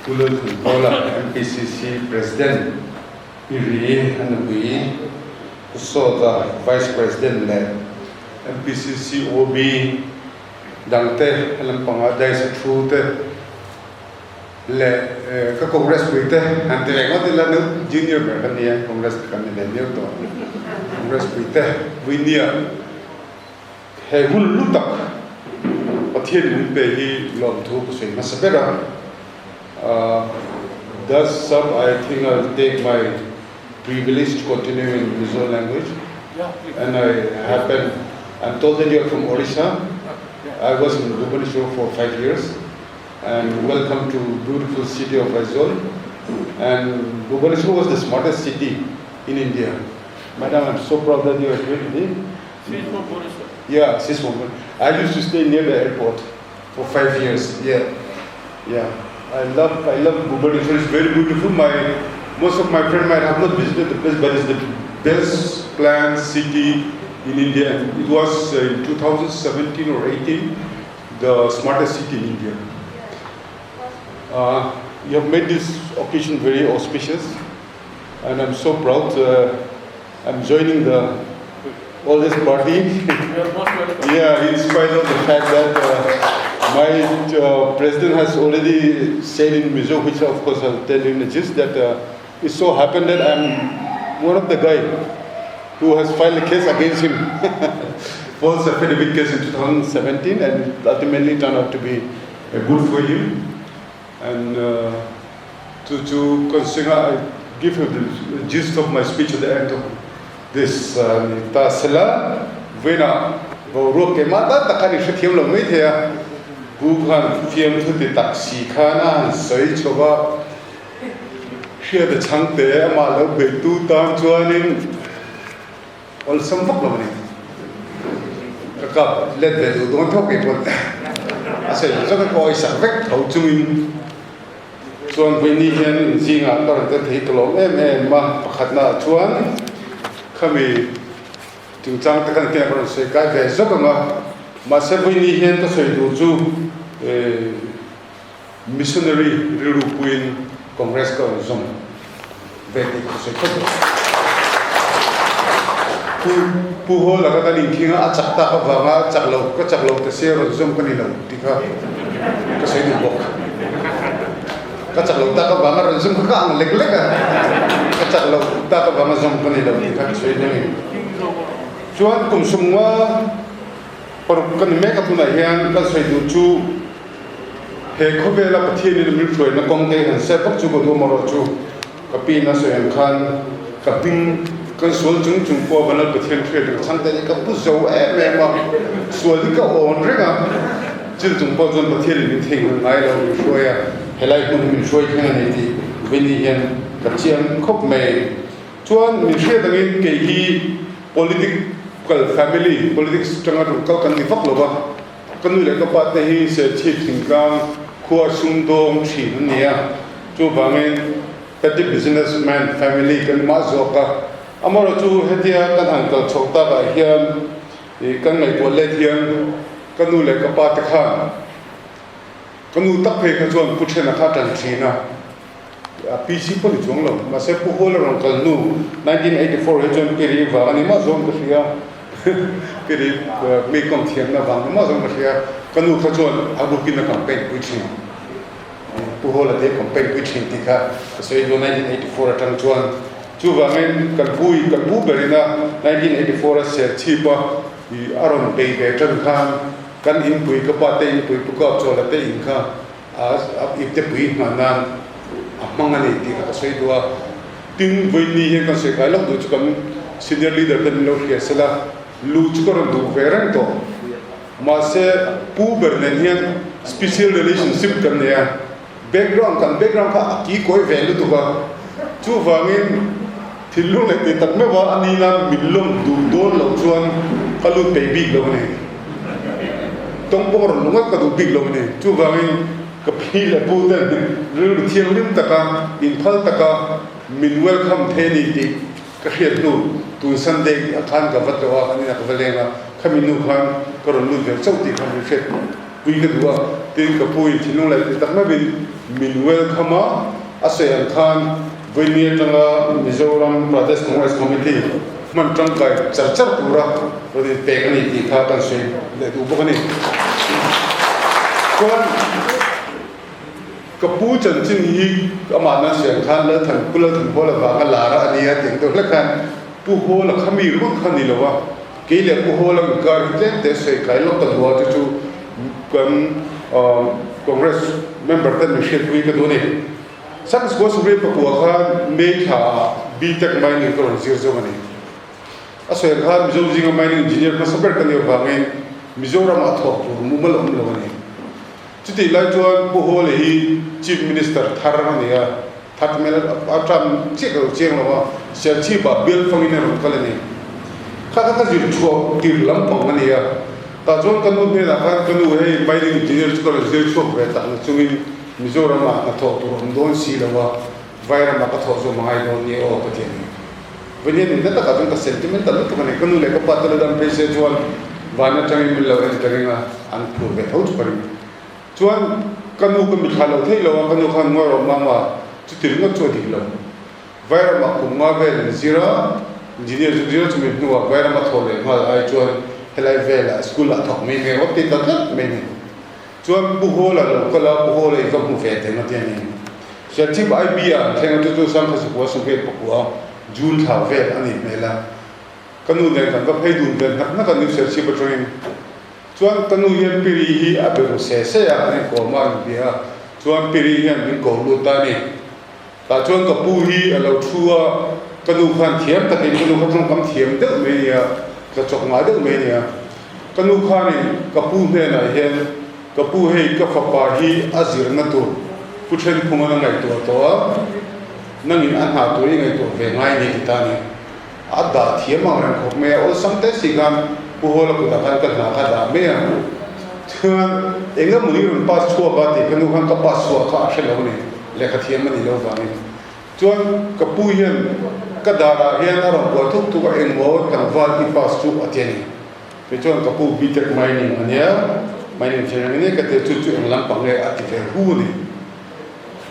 Pu Lalthunhawla, MPCC President, Pi Ri a nupui, Pu Sawta, Vice President leh MPCC OB dangte a lampanga dais a thu te leh ka Congress pui te han ti leh ngawt ila nu junior ber ka nia Congress te kan ni ve miau tawh Congress pui te Vuinia he hun lu tak Pathian min pe hi lawmthu ka sawi hmasa ber a Thus some I think I'll take my privilege to continue in Mizo language and I happen I'm told that you are from Orissa I was in Bhubaneswar for 5 years and welcome to beautiful city of Aizawl and Bhubaneswar was the smartest city in India. Madam, I'm so proud that you are here today. She's from Bhubaneswar. Yeah, she's from Bhubaneswar. I used to stay near the airport for 5 years. Yeah, yeah. I love Bhubaneswar. It's very beautiful. My most of my friends might have not visited the place, but it's the best planned city in India. And it was in 2017 or 18 the smartest city in India. Uh, you have made this occasion very auspicious, and I'm so proud. Uh, I'm joining the oldest party. Yeah, in spite of the fact that my president has already said in Mizo, which of course I'll tell you in a gist, that it so happened that I'm one of the guy who has filed a case against him. False affidavit case in 2017, and it ultimately turned out to be good for him. And to consider, I give you the gist of my speech at the end of this. Ta sela vena boruak ke ma ta takhan i hrethiam lo mai thei a pu khan fiam thu ti tak si khan a han sawi chho a hriat a chhang te amah lo beitu tan chuanin awlsam vak lo a ni. Ka kap let ve duh dawn thawk kei pawh a sawi lo zawk a ka awisak vek tho chungin chuan vawiini hian inzingah ka rawn tel thei ka lawm em em a, pakhatna ah chuan khami chungchang te khan kena ka rawn sawi kai ve zawk ang a, mahse vawiini hian ka sawi duh chu Missionary rilru puiin Congress ka rawn zawm ve tih ka sawi phawt bawk. Pu Pu Hawla kha kan inkhing a, a chak tak avanga chak lo ka chak lo ta sia rawn zawm ka ni lo tih kha ka sawi duh bawk. Ka chak lo tak avanga rawn zawm kha ka ang lek lek a, ka chak lo tak avanga zawm ka ni lo tih kha ka sawi hleng in. Chuan kum sumnga paruk ka ni mek a tunah hian kan sawi duh chu, He khawvela Pathianin min hruaina kawng te han set vak chu ka duh amarawh chu ka pin a sawi ang khan ka hming kan sual chung chung pawh Vanlal Pathian hriat reng chhang te hi ka pu zo em em a, sual hi ka awn reng a, chil chung pawh chuan Pathianin min theihnghilh ngai lo min hruai a, helai hmun hi min hruai thleng a ni tih Vinny hian ka chiang khawp mai. Chuan min hriat angin kei hi political family, politics atanga rawn kal kan ni vak lo va, Ka nu leh ka pa te hi Serchhip thingtlang khua sumdawng thin an ni a, chuvangin petty businessman family kan mah zawk a. Amaherawh chu hetia kan han kal chhoh takah hian ih kan ngaihtuah let hian ka nu leh ka pa te khan ka nu tak phei kha chuan Pu Thena kha a tan thin a, PC pawh ni chuang lo, mahse Pu Huala rawn kal hnu 1984 hi chuan Piri vang a ni mah zawng ka hria. Piri mi kawm thiamna vang ni mah zawng ka hria. Ka nu kha chuan a rukin a campaign pui thin. Pu Hawla te campaign pui thin tih kha ka sawi dawn 1984 atang chuan. Chuvangin kan pu in kan pu ber ina 1984 a Serchhip a i a rawn bei ve tan khan kan inpui ka pa te inpui Pu Kapchawla te in kha a ipte pui nghah nan a hmang a ni tih kha ka sawi duh a. Tin, vawiin hian kan sawi kai lawk duh chu kan senior leader ten min lo hria sela, lu chu ka rawn duh ve reng tawh. Mahse, pu ber nen hian special relationship kan nei a, background kan background kha a kikawi ve lutuk a, chuvangin thinlung leh tih tak meuh a a nina min lawm duh dawn loh chuan ka lut peih bik lo a ni. Tawng pawh rawn lungawt ka duh bik lo a ni. Chuvangin ka pi leh pu ten rilru thianghlim taka inphal taka min welcome thei a ni tih Ka hriat hnu, tun Sunday a khan ka va tlawh a, an inah ka va leng a, khami nu khan ka rawn lut ve chauh tih kha min hriat pui ka duh a, tin ka pu in thinlung laih tih tak meuhin min welcome a, a sawi ang khan Vawiini atanga Mizoram Pradesh Congress Committee hman tangkai char char tura rawn inpek a ni tih kha kan sawi leh duh bawk a ni. Chuan. Ka pu chanchin hi amah nan siam khan Lalthan Pu Lalthanhawla vanga lar a nia tih ang deuh hlek khan Pu Hawla kha mi ringawt kha ni lo a, kei leh Pu Hawla inkar hi tlem te sawi kai lawk ka duh a, chu chu kan Congress member ten min hriatpui ka duh a ni. Sangchhuah Supreme pakua khan May thla ah B-Tech Mining ka rawn zir zawk a ni. A sawi ang khan Mizo zinga mining engineer hmasa ber ka nih avangin Mizoramah thawk tur mumal awm lo a ni. Chutih lai chuan Pu Hawla hi Chief Minister thar a ni a, that hmel a ṭam chiah ka lo chiang lo a, Serchhip-ah bial fangin a rawn kal a ni. Kha kha ka zir chhuah tir lampang a ni a, tah chuan ka nu hnenah khan ka nu hei mining engineer chu ka rawn zir chhuak ve tak na chungin Mizoramah hnathawh tur awm dawn si lo a, Vairamah ka thawh zawm a ngai dawn ni aw ka ti a ni. Vawnian in na takah chuan ka sentimental lutuk a ni. Ka nu leh ka pa te lo dam phei se chuan van atangin min lo en ka ring a, an phur ve tho chu ka ring. Chuan ka nu ka mithla lo thei lo a, ka nu khan ngawi rawh mama, chuti ringawt chu a dik lo. Vairamah kum nga vel in zir a, engineer chu zir a chumi hnuah Vairam a thawh leh nghal ai chuan helai velah school ah thawk mai mai rawh ti ta tlat mai ni. Chuan Pu Hawla lo kal a, Pu Hawla i va hmu ve teng a ti a ni. Serchhip IB ah an thleng a, chu chu Sangkha Sukua Sunghet pakua June thla vel a nih hmel a. Ka nu nen kan va phei dun vel hnak hnak a ni Serchhip atangin. Chuan ka nu hian Piri hi a be ru se se a, an inkawm a, an inbia a. Chuan Piri hian min ko lut ta a ni. Tah chuan ka pu hi a lo thu a, ka nu khan thiam takin ka nu kha tawngkam thiam deuh mai a nia, tla chawk ngai deuh mai a nia. Ka nu khanin ka pu hnenah hian, Ka pu hei ka fapa hi a zirna tur pu thenphunga na ngaihtuah tawh a, nangin a hna tur i ngaihtuah ve ngai ni ti ta a ni. A dah thiam ang reng khawp mai a, awlsam te si khan Pu Hawla kutah khan ka hna kha dah mai a. Chuan eng emaw ni rawn pass chhuak a tih ka nu khan ka pass chhuah kha a hre lo a ni, lehkha thiam a nih loh vangin. Chuan ka pu hian ka darah hian a rawn kuah thuk thuk a, engmaw tlangval i pass chu a ti a ni. Kei chuan ka pu BTech mining a nia, mining engineering a nia ka ti a, chu chu eng lampang nge a ti ve hu a ni.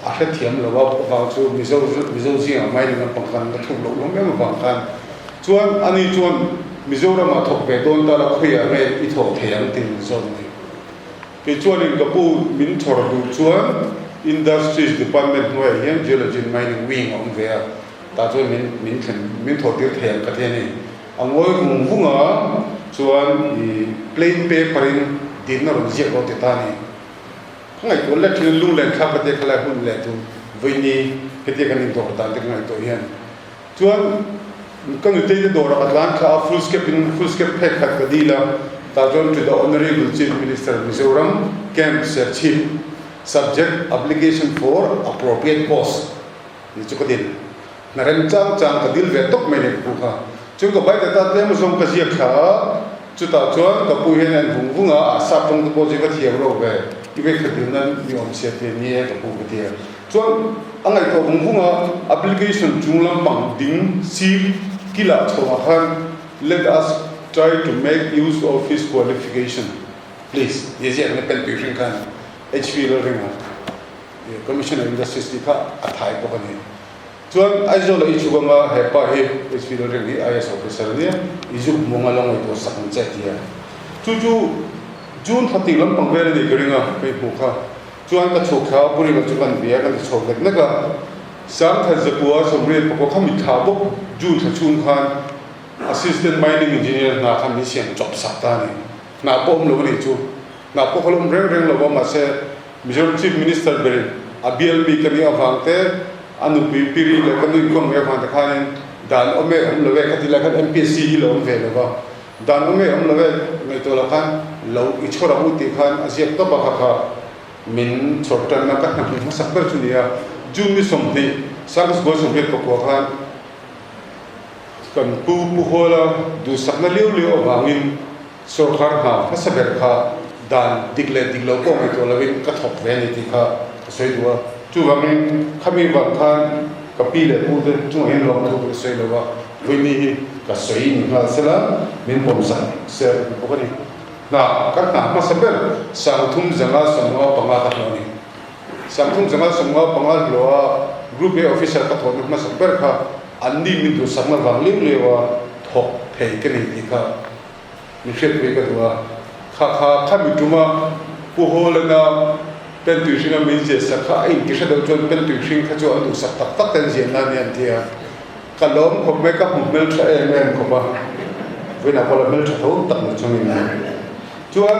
A hrethiam lo a, vang chu Mizo Mizo zingah mining lampang khan la thuk loh hlawm em avang khan chuan ani chuan Mizoramah thawk ve dawn ta la khawiah nge i thawk thei ang tih min zawt a ni. Kei chuanin ka pu min chhawr duh chuan Industries Department hnuaiah hian Geology and Mining Wing a awm ve a, tah chuan min min thlen min thawh tir thei ang ka ti a ni. A ngawi vung vung a, chuan i plain paper in dinna rawn ziak rawh ti ta a ni. Ka ngaihtuah let thin a, lunglen thlak ka tia khalai hun leh tur vawiini hetia kan indawr dan te ka ngaihtuah hian. Chuan ka nutei te dawrah ka tlan thla a, full scap in full scap phek khat ka dil a, tah chuan to the Honourable Chief Minister Mizoram Camp Serchhip Subject Application for Appropriate Post tih chu ka dil. Hna rem chang chang ka dil ve tawp mai ni ka pu kha. Chuan ka bai data tlem zawng ka ziak thla a, chutah chuan ka pu hian a en vung vung a, a sap tawng te pawh chu i va thiam ro ve, i vei khat dil nan mi awm chhiat te ni e ka pu ka ti a. Chuan a ngaihtuah vung vung a, application chung lampang ding sir kilah chhoah khan let us try to make use of his qualification please tih a ziak na pen tui hring khan HV Lalringa Commissioner Industries tih kha a thai bawk a ni. Chuan Aizawl ah i chhuk anga he pa hi HV Lalring hi IAS officer a nia, i zuk hmuh anga lo ngaihtuah sak ang che a ti a. Chu chu June thla tih lampang vel a nih ka ring a, ka i hmuh kha. Chuan ka chhuk thla a, Pu Ringa chu kan bia kan ti chho nek nek a. 1998 kha mitthla bawk June thla chhung khan Assistant Mining Engineer hna kha min siam chawp sak ta a ni. Hna pawh awm lo a nih chu. Hna pawh kha la awm reng reng lo va, mahse Mizoram Chief Minister berin a bial mi ka nih avang te, a nupui Piri leh ka nu inkhawm ngei avang te khanin dan awm e awm lo e kha ti lai khan MPSC hi la awm ve lo va, dan awm e awm lo e ngaihtuah loh khan lo i chhawr ang u tih khan a ziak tawp a kha kha min chhawr tanna ka hna hmuh hmasak ber chu ni a. June ni 20, 1989 khan kan pu Pu Hawla duhsakna liau liau avangin Sorkar hna hmasa ber kha dan dik leh dik lo pawh ngaihtuah lovin ka thawk ve a ni tih kha ka sawi duh a. Chuvangin khami vang khan ka pi leh pu te chungah hian lawmthu ka sawi lo a, Vawini hi ka sawi ni nghal sela min pawmsak ser bawk a ni. Hna ka hna hmasa ber 3555 ka hlawh a ni. 3555 hlawha Group A Officer ka thawhna hmasa ber kha anni min duhsakna vang liau liaua thawk thei ka ni tih kha Min hriatpui ka duh a, kha kha khami tuma Pu Hawlana pen tui hringa min ziah sak kha a inti hre deuh chuan pen tui hring kha chu an duhsak tak tak ten ziah nan nia an ti a, ka lawm khawp mai, ka hmu hmeltha em em khawp a, vawiinah pawh la hmeltha tho tak ni chungin chuan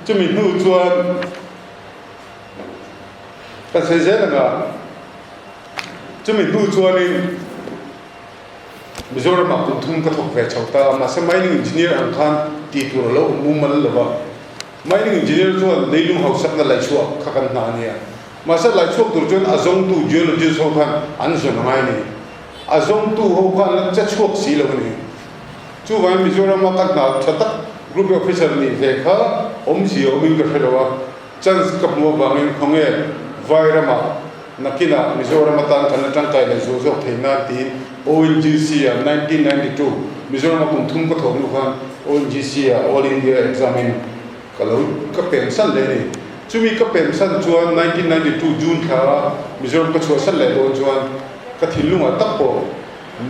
chumi hnu chuan ka sawi zel ang a, chumi hnu chuanin. Mizoramah kum thum ka thawk ve chho ta a, mahse mining engineer ang khan tih tur a lo awm mumal lo va. Mining engineer chuan leilung hausakna laihchhuah kha kan hna a nia. Mahse laihchhuak tur chuan a zawngtu geologist ho khan an zawn a ngai a ni. A zawngtu ho khan la che chhuak si lo a ni. Chuvangin Mizorama ka hna tha tak Group Officer nih ve kha awmzia awmin ka hre lo a, chance ka hmuh avangin khawnge Vairamah Nakinah Mizoram atan kan la tangkai leh zual zawk thei nan tiin ONGC ah 1992 Mizoram a kum thum ka thawh hnu khan ONGC ah All India exam in ka lo ka pem san leh a ni. Chumi ka pem san chuan 1992 June thla a Mizoram ka chhuah san leh dawn chuan ka thinlungah tak pawh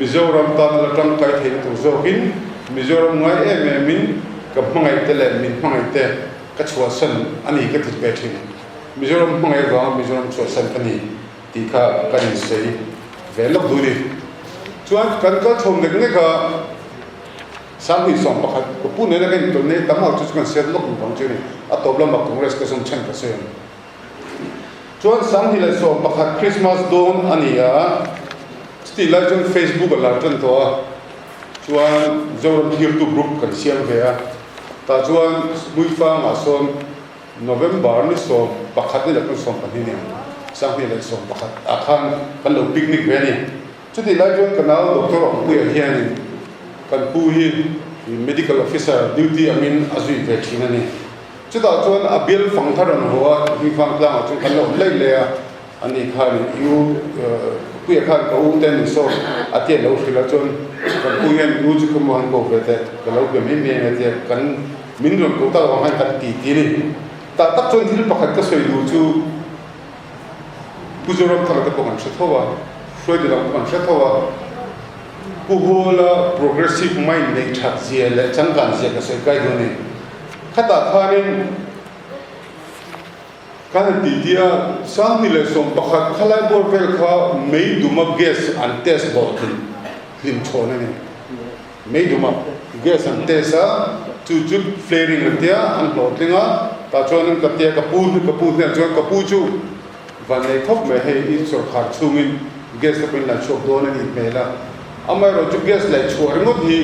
Mizoram tan la tangkai theihna tur zawkin Mizoram ngai em em in ka hmangaih te leh min hmangaih te ka chhuah san a ni ka ti ve thin. Mizoram hmangaih vanga Mizoram chhuahsan ka ni tih kha kan insawi ve lawk duh ni. Chuan kan kal chho nek nek a, 2011 ka pu nena kan intawn nei tam ang chu chu kan siat lawk duh vang chu a ni. A tawp lamah Congress ka zawm chhan ka sawi ang. Chuan 2011 Christmas dawn a ni a, chutih lai chuan Facebook a lar tan tawh a, chuan Zoram Thirtu Group kan siam ve a, tah chuan Hmuifangah sawn November ni 11 ni leh kun 12 ni ang, 2011 ah khan kan lo picnic ve a ni. Chutih lai chuan ka nau Doctor Awmpuia hianin kan pu hi Medical Officer duty angin a zui ve thin a ni. Chutah chuan a bial fang kha rawn haw a, Hmuifang tlangah chuan kan lo awm laih laih a, ani khanin i u Puia khan ka u te ni saw a tia lo hrilh a, chuan kan pu hian u chu khaw han ko ve teh ka lo be mai mai ang a tia kan min rawn ko tak avang khan kan ti ti a ni. Tah tak chuan thil pakhat ka sawi duh chu Pu Zoramthanga te pawh kan hre tho a, hruaitu dang pawh kan hre tho a, Pu Hawla progressive mind neih that zia leh changkan zia ka sawi kai duh a ni. Khatah khanin Kan han tih tih a, 2011 khalai bawr vel kha meiduma gas an test hlawh thin hlim chhawn a ni. Meiduma gas an test a, chu chu flaring an tia, an hlawhtling a, tah chuan an ka tia ka pu ka pu hnenah chuan ka pu chu van nei khawp mai hei i sawrkhar chhungin gas te pawhin laih chhuak dawn a nih hmel a, amaherawhchu chu gas laih chhuah ringawt hi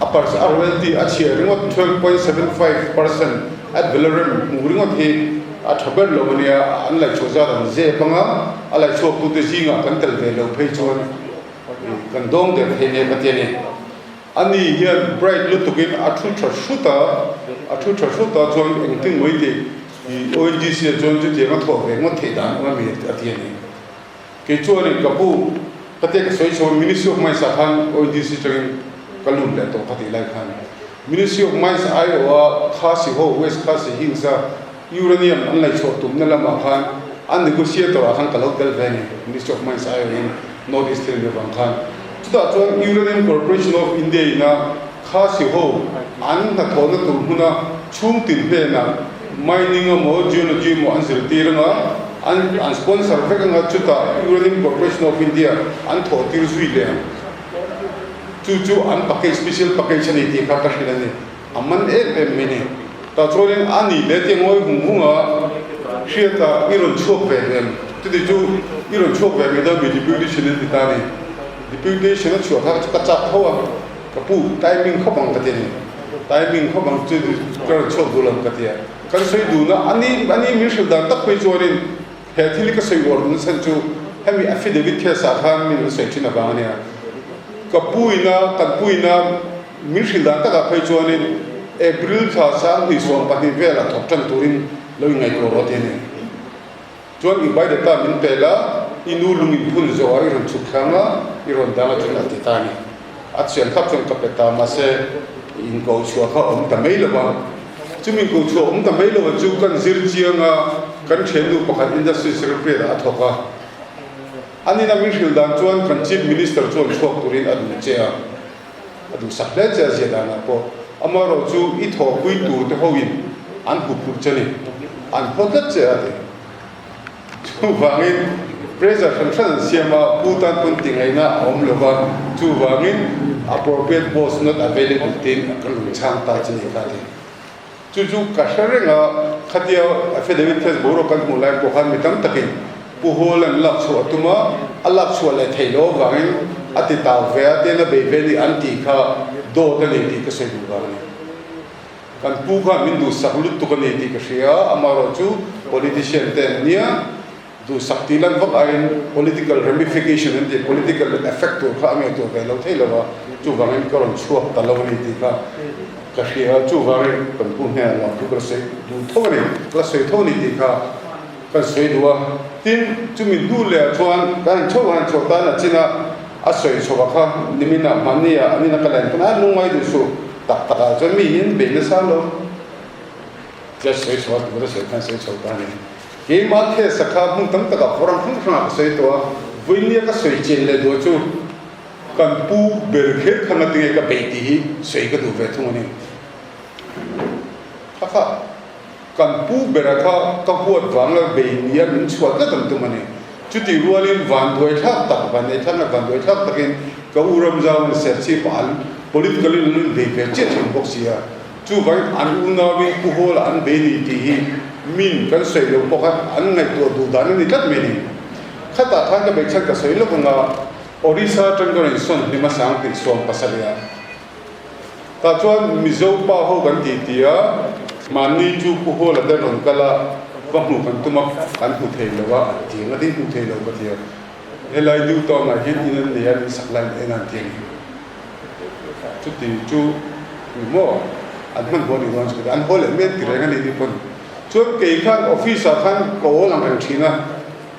a percent a royalty a chhiah ringawt 12.75% Ad valorem hmuh ringawt hi a tha ber lo ania, an laihchhuah zat an zep anga, a laihchhuaktute zingah kan tel ve lo phei chuan kan dawng der thei nek a ti a ni. Ani hian bright lutukin a thu tha hrut a, a thu tha hrut a chuan engtin maw i tih i ONGC ah chuan chutiang a thawh ve ngawt theih dan awm a mi a ti a ni. Kei chuanin ka pu ka te ka sawi chho a, Ministry of Mines ah khan ONGC atangin ka lut leh tawh ka tih lai khan Ministry of Mines aiawha Khasi ho West Khasi Hills a uranium an laihchhuah tumna lamah khan an negotiator ah khan ka lo tel ve a ni, Ministry of Mines aiawhin North East thil ni vang khan. Chutah chuan Uranium Corporation of India ina Khasi ho an hnathawhna tur hmuna chhungtin hnenah. Mining emaw Geology emaw an zirtir anga an an sponsor vek anga chutah Uranium Corporation of India an thawh tir zui leh ang. Chu chu an package special package a ni tih kha ka hrilh a ni. A man em em mai ni. Tah chuanin a ni leh tia ngawi hung hung a hriata i rawn chhuak ve em? Chuti chu i rawn chhuak ve mai dawn mi deputation an ti ta a ni. Deputation a chhuah kha ka chak tho a, ka pu timing khawp ang ka ti a ni. Timing khawp ang chu ka rawn chhuak duh lo ka ti a. Kan sawi dun a, a ni a ni min hrilh dan tak phei chuanin he thil hi ka sawi uar dun chhan chu hemi affidavit case ah khan min rawn sawi thin avang a nia. Ka pu ina kan pu ina Min hrilh dan takah phei chuanin April thla 2012 velah thawk tan turin lo inngaihtuah rawh ti a ni. Chuan i biodata min pe la, i nu lung in phun zawhah i rawn chhuk thlang a, i rawn dang a chuan a ti ta a ni. A chian khap chuan ka pe ta, mahse inko chhuah kha a awm ta mai lo va. Chumi inko chhuah awm ta mai lo chu kan zir chiang a, kan thiannu pakhat Industry Secretary ah a thawk a. An ina min hrilh dan chuan kan Chief Minister chuan chhuak turin a duh che a. A duhsak hle che a zia danah pawh amaherawh chu i thawhpui tur te hoin an hmu phurh che ni, an haw tlat che a ti. Chuvangin pressure hran hran an siam a, pu tan pawn tingaihna a awm lo va, chuvangin appropriate post not available tiin kan rawn chhang ta che ni kha a ti. Chu chu ka hre reng a, khatia affidavit test boruak kan hmuh lai pawh khan mi tam takin Pu Hall an lak chhuah a tum a, a lak chhuah leh theih loh avangin a ti tau ve a, tin a bei ve ni an tih kha dawt a ni tih ka sawi duh vang a ni. Kan pu khan min duhsak lutuk a ni tih ka hria a, amaherawhchu politician te an nia, Duhsak tih lan vak aiin political ramification an tih political effect tur kha a ngaihtuah ve lo thei lo a, chuvangin ka rawn chhuak ta lo a ni tih kha ka hria a, chuvangin kan pu hnenah lawmthu ka la sawi duh tho a ni, ka la sawi tho a ni tih kha kan sawi duh a. Tin, chumi hnu leh ah chuan kan han chho han chho tan a chin a, a sawi chho a kha niminah hmahni ah anina ka len pawn a lungngai duh suh tak tak ah chuan mi hian bei nasa lo. Tia sawi chho a tura sawi khan sawi chho ta a ni. Keimah case a kha hmun tam takah forum hrang hrangah ka sawi tawh a, vawinia ka sawi chian leh duh chu kan pu ber kher kha ngatinge ka beih tih hi sawi ka duh ve thung a ni. Kha kha kan pu bera kha ka huat vang la bei nia min chhuah tlat ang tum a ni. Chutih rualin vanduai thlak tak, vanneih thlak leh vanduai thlak takin ka u Ramzauin Serchhip ah an political in an rawn bei ve chiah thin bawk si a. Chuvangin an unauin Pu Hawla an bei ni tih hi min kan sawi lo pawh khan an ngaihtuah duh dan a ni tlat mai ni. Khatah khan ka beihchhan ka sawi lawk anga Orissa atang ka rawn insawn hlim a sang tih 70 ah. Tah chuan Mizo pa ho kan tih tih a, mahni chu Pu Hawla te rawn kal a, va hmuh kan tum a, kan hmu thei lo a, an ti ang a ding hmu thei lo ka ti a. Helai New Town ah hian in an nei a, min sak lai in en an ti a ni. Chuti chu ni maw an hman haw ni dawn chu an haw leh mek ti reng a ni ni pawn chuan kei khan office ah khan ka awl ang reng thin a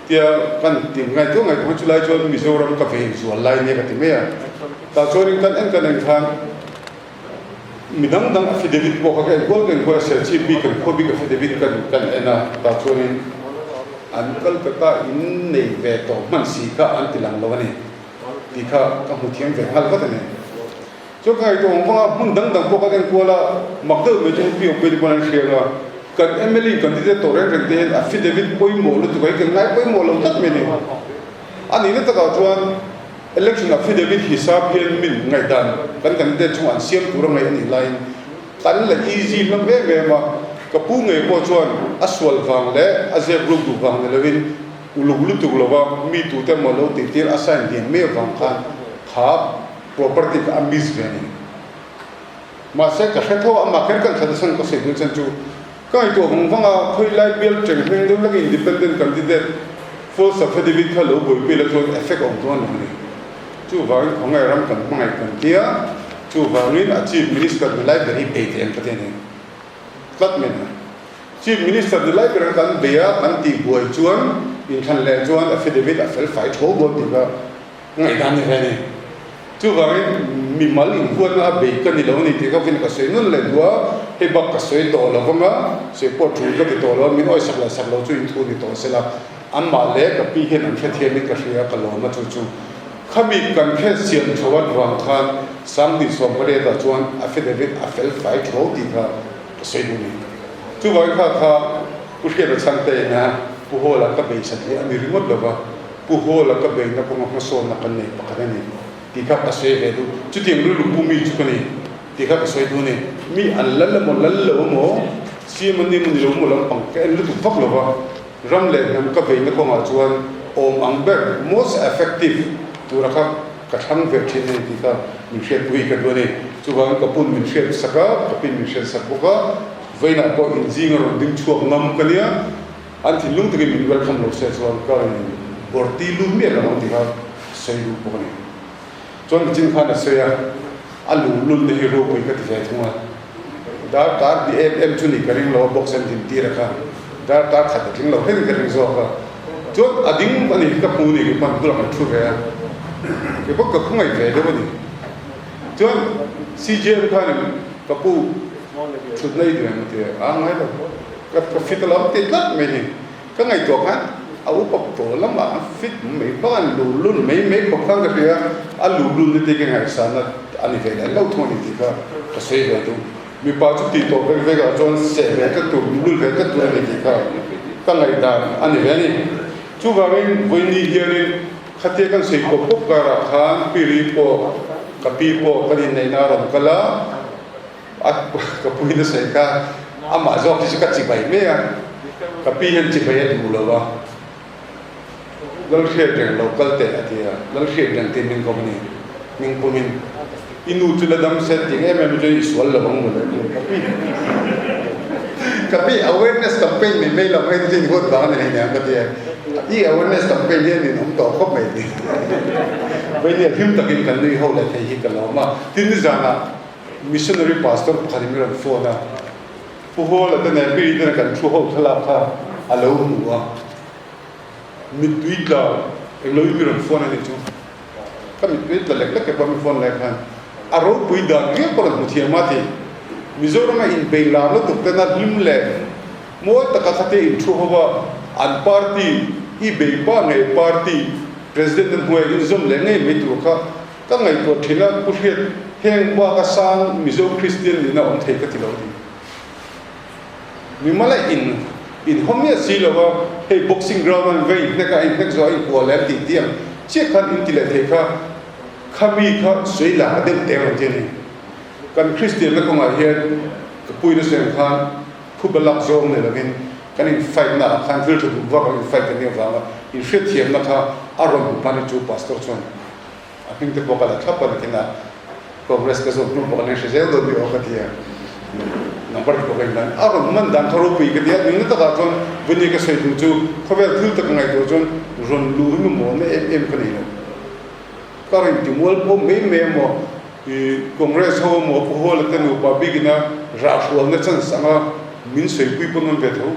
tia kan ti ngaihtuah ngaihtuah chu lai chuan Mizoram ka vei zual lai nia ka ti mai a tah chuanin kan en kan en khan mi dang dang affidavit pawh kha ka en kual ka en kual a Serchhip bik kan khua bik affidavit kan kan en a tah chuanin an Calcutta in nei ve tawh hman si kha an ti lang lo a ni. Tih kha ka hmu thiam ve nghal vat a ni. Chuan ka ngaihtuah ang vang a, hmun dang dang pawh ka en kual a, mak deuh mai chu pi awm pawh an hria ang a, kan mla candidate tawh reng reng te hian affidavit pawimawh lutuk a hi kan ngai pawimawh lo tlat mai a ni. A nihna takah chuan election affidavit hisap hian min ngaihdan kan candidate chungah an siam tur a ngaih a nih laiin kan la easy hlawm em em a, ka pu ngei pawh chuan a sual vang leh a zep ruk duh vang ni lovin Uluk lutuk lova mi tute emaw lo tih tir a sign diam mai avang khan kha property kha a miss ve a ni. Mahse ka hre tho a, amah kher kan thla chhan ka sawi dun chhan chu ka ngaihtuah vang vang a, khawi lai bial teng hming deuh lek independent candidate false affidavit kha lo buaipui la chuan effect a awm dawn lo a ni. Chuvangin khawngaih ram kan hmangaih kan tia, chuvangin a chief minister ni lai ber hi bei teh ang ka ti a ni. Tlat mai a. Chief Minister ni lai ber kan bei a, kan tih buai chuan inthlan leh chuan affidavit a fel fai tho dawn tih kha ngaihdan ni ve a ni. Chuvangin mimal inhuatna a bei ka ni lo a ni tih kha vin ka sawi nun leh duh a, hei bak ka sawi tawh lo vang a, sawi pawh tul ka ti tawh lo a, min awisak leh sak lo chu inthu ni tawh sela, anmah leh ka pi hian an hrethiamin ka hria ka lawm a chu chu. Khami kan khe siam tho at vang khan 2018 ah chuan affidavit a fel fai tho tih kha ka sawi duh a ni. Chuvangin kha kha Pu Hriata Chhangte ina Pu Hawla ka beisat hi a ni ringawt lo va, Pu Hawla ka beina kawnga hmasawnna kan nei pakhat a ni tih kha ka sawi ve duh. Chutiang rilru pu mi chu ka ni tih kha ka sawi duh a ni. Mi an lal emaw lal lo emaw, CM an ni emaw ni lo emaw lampang ka en lutuk vak lo va, ram leh hnam ka beina kawngah chuan awm ang ber, most effective, tura kha ka thlang ve thin a ni tih kha min hriatpui ka duh a ni. Chuvangin ka pun min hriat sak a, ka pin min hriat sak bawk a, vawiinah pawh inzing a rawn ding chhuak ngam ka nia, an thinlung takin min welcome lo se chuan ka rawn bawrti lut miah lo ang tih kha sawi duh bawk a ni. Chuan nichin khan a sawi a, a luhlulna hi ropui ka ti ve thung a, darkar hnih em em chu ni ka ring lo a, box an din tir a kha, darkar khat a tling lo hlenin ka ring zawk a, chuan a ding a ni ka hmu ni kei pawh bulah kan thu ve a, kei pawh ka khawngaih ve deuh a ni. Chuan CJM khanin ka pu thutna i duh em a ti a, a ngai lo, ka fit alawm ti tlat mai ni. Ka ngaihtuah khan a upa tawh lamah a fit mai bak a, luhlul mai mai khawp khan ka hria a, luhlul na te ka ngaihsan a a ni ve leh lo thung a ni tih kha ka sawi ve duh. Mipa chu tih tawh vek vek ah chuan seh ve tlat tur, luhlul ve tlat tur a ni tih kha ka ngaihdan a ni ve a ni. Chuvangin vawiini hianin khatia kan sawi pawp pawp karah khan Piri pawh ka pi pawh kan inneihna a rawn kal a, A ka pu in a sawi kha amah zawk hi chu ka chibai mai a, ka pi hian chibai a duh lo a, Lalhriat reng lo kal teh a ti a, Lalhriat reng tih min kawm a ni, hming pum in i nu chu la dam se tih em em chu i sual lo ang mawle a ti a, ka pi ka pi awareness campaign min mai lo mai te chu in huat vang a ni hleinem ka ti a, i awareness campaign hian in awm tawh khawp mai ti Vainia hlim takin kan nui ho leh thei hi ka lawm a, tin nizanah Missionary pastor pakhat in min rawn phone a, Pu Hawla te nen Piri te nen kan thu ho thlalak kha a lo hmu a, mittui tla englo in min rawn phone a ni chu, ka mittui tla lek lek ke pawh min phone lai khan a ropui dan riau pawh rawn hmu thiam a ti. Mizorama inbei lar lutuk tena hlim leh mawi taka khatia in thu ho a, an party i bei pa ngei party president an hnuaiah inzawm leh ngei mai tur kha Ka ngaihtuah thin a, Pu Hriat, heng bak a sang Mizo Kristian nihna awm thei ka ti lo a ni. Mimala in inhaw miah si lo a, hei boxing ground a va inhnek a, a inhnek zawh a inkuah leh an tih tih ang chiah khan in ti leh thei kha, kha mi kha sawi lak a deuh teh ang ti a ni. Kan Kristianna kawngah hian ka puina sawi ang khan phuba lak zawng ni lovin kan in fight na ah khan thil tha duh vak ang in fight kan nih avanga inhriatthiamna kha a rawn hmu hman hi chu Pastor chuan A hming te pawh ka la thlap a nikin a Congress ka zawt hnu pawh kan hre zel dawn ni aw ka ti a, number te pawh ka inlan a rawn man dan kha ropui ka ti a, nihna takah chuan vawni ka sawi duh chu khawvel thil tak ka ngaihtuah chuan rawn luh hi mamawhna em em ka nei lo. Ka rawn ti mual pawh mai mai emaw i Congress ho emaw Pu Hawla te nupa bikina rahhrualna chance anga min sawipui pawn an ve tho.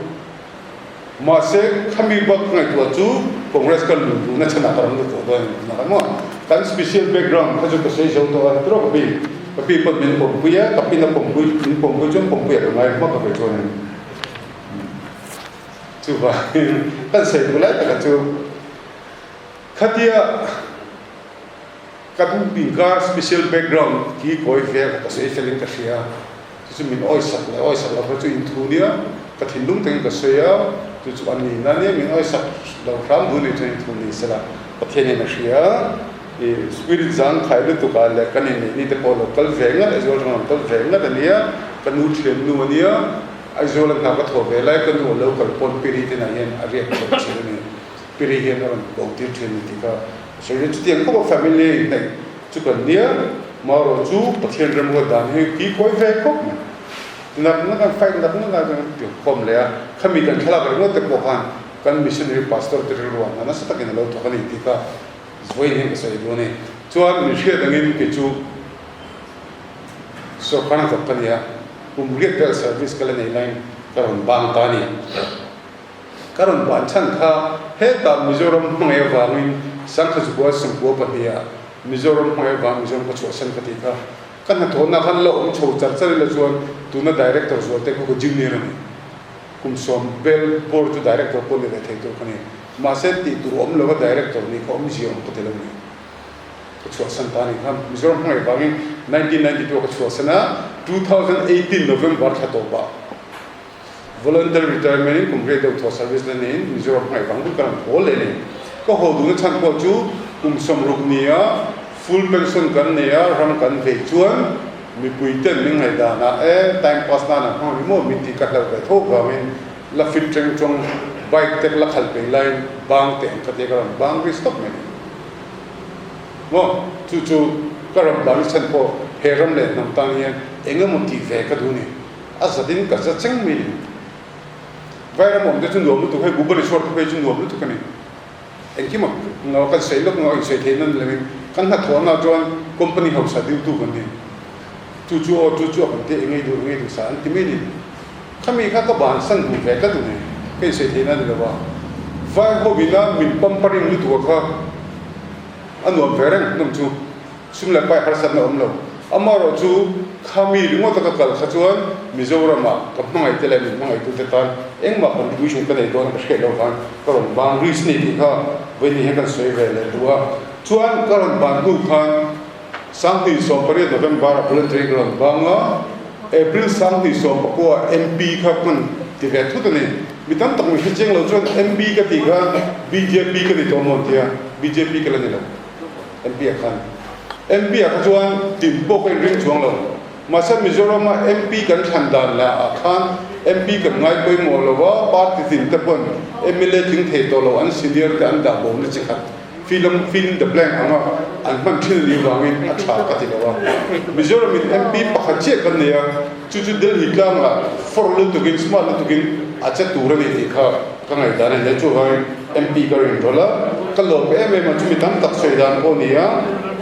Mahse, khami bak ka ngaihtuah chu Congress ka luh duhna chhanah ka rawn lut tawh dawn a ni tih maw? Kan special background kha chu ka sawi zo tawh a, tiraw ka pi? Ka pi pawn min pawmpui a, ka pin a pawmpui, min pawmpui chuan pawmpui a ka ngai hmak a ve chuan a ni. Chuvangin kan sawi duh lai taka chu khatia kan inkar special background khi kawi vel kha ka sawi felin ka hria. Chu chu min awisak leh awisak lo kha chu inthu nia, ka thinlung takin ka sawi a, chu chu a ni na nia, min awisak lo hram duh nih chuan inthu ni sela, Pathian in a hria, i spirit zang khai lutuk ah leh kan inneih ni te pawh lo kal ve ngat, Aizawl atang lo kal ve ngat a nia, ka nu thian nu a nia, Aizawl a hna ka thaw ve lai ka nu a lo kal pawn Piri te nah hian a riak chawp thin a ni, Piri hian a rawn ko tir thin a ni tih kha ka sawi a, chutiang khawp a family a inhnaih Chu kan nia, marawh chu Pathian remruat dan hi ki kawi ve khawp mai. Nak nak an fight nak nak a kan ti khawm leh a, khami kan thlalak ringawt te pawh khan kan missionary pastor te rilru ah nasa takin a lo thawk a ni tih kha vawiin hian ka sawi duh a ni. Chuan min hriat angin kei chu sorkar hnathawk ka ni a, kum riat vel service ka la nei laiin ka rawn bang ta a ni. Ka rawn ban chhan kha hetah Mizoram hmangaih avangin Sangha Zukua Sangkua pahniha Mizoram hmangaih avang Mizoram ka chhuahsan ka tih kha ka hnathawhna khan la awm chho char char ila chuan tuna Director zual te kha ka junior a ni. Kum sawm bel bawr chu Director pawh ni leh thei tur ka ni. Mahse tih tur awm lova Director nih kha awmzia awm ka ti lo ni. Ka chhuahsan ta a ni kha Mizoram hmangaih avangin 1992 ah ka chhuahsan a, 2018 November thla tawpah. Voluntary retirement in kum rei deuh thaw service la neiin Mizoram hmangaih vang vek ka rawn haw leh a ni. Ka haw duhna chhan pawh chu kum 60 nia full pension kan nei a, ram kan vei chuan mipui ten min ngaihdan ah e time pass nan a hmang ni maw min tih ka hlauh ve tho vangin la fit reng chawng bike te la khalh peih laiin bang teh ang ka tia ka rawn bang ri stop mai ni maw chu chu ka rawn bang chhan pawh he ram leh hnam tan hian eng emaw tih ve ka duh ni a zat in ka za cheng mai ni vairam awm te chu nuam lutuk hei Bhubaneswar te phei chu nuam lutuk a ni engkim a kan sawi lawk ngawh insawi theih nan lengin kan hnathawhna chuan company hausa deuhtu kan ni chu chu aw chu chu a kan tih engei duh engei duh sa an ti mai ni. Khami kha ka bansan duh ve tlat a ni, ka insawi theihna a ni lo va. Vai ho ina min pampering lutuk a kha a nuam ve reng hnawm chu, sum leh pai harsatna a awm lo. Amaherawh chu khami ringawta ka kal kha chuan Mizoramah ka hmangaihte leh min hmangaihtute tan engmah contribution ka nei dawn a ka hriat loh khan ka rawn ban risk ni tih kha vawiin hian kan sawi ve leh duh a. Chuan ka rawn ban hnu khan 2018 November a voluntary ka rawn bang a, April 2019 MP kha kan ti ve thut a ni. Mi tam tak min hre chiang lo chuan MP ka tih khan bjp ka ni tawh maw an ti a, bjp ka la ni lo MP ah khan. MP ah kha chuan tin pawh ka inring chuang lo. Mahse Mizoram a MP kan thlan dan lah ah khan MP kan ngai pawimawh lo a, party tin te pawn mla tling thei tawh lo an senior te an dah bo na chi khat. Film fill in the blank anga an hman thin a nih vangin a tha ka ti lo a. Mizoram in MP pakhat chiah kan nei a, chu chu Delhi tlangah for lutukin, smart lutukin a che tur a ni tih kha ka ngaihdan a ni a. Chuvangin MP ka rin rawlh a, ka lawm em em a, chumi tam tak sawi dan pawh a ni a,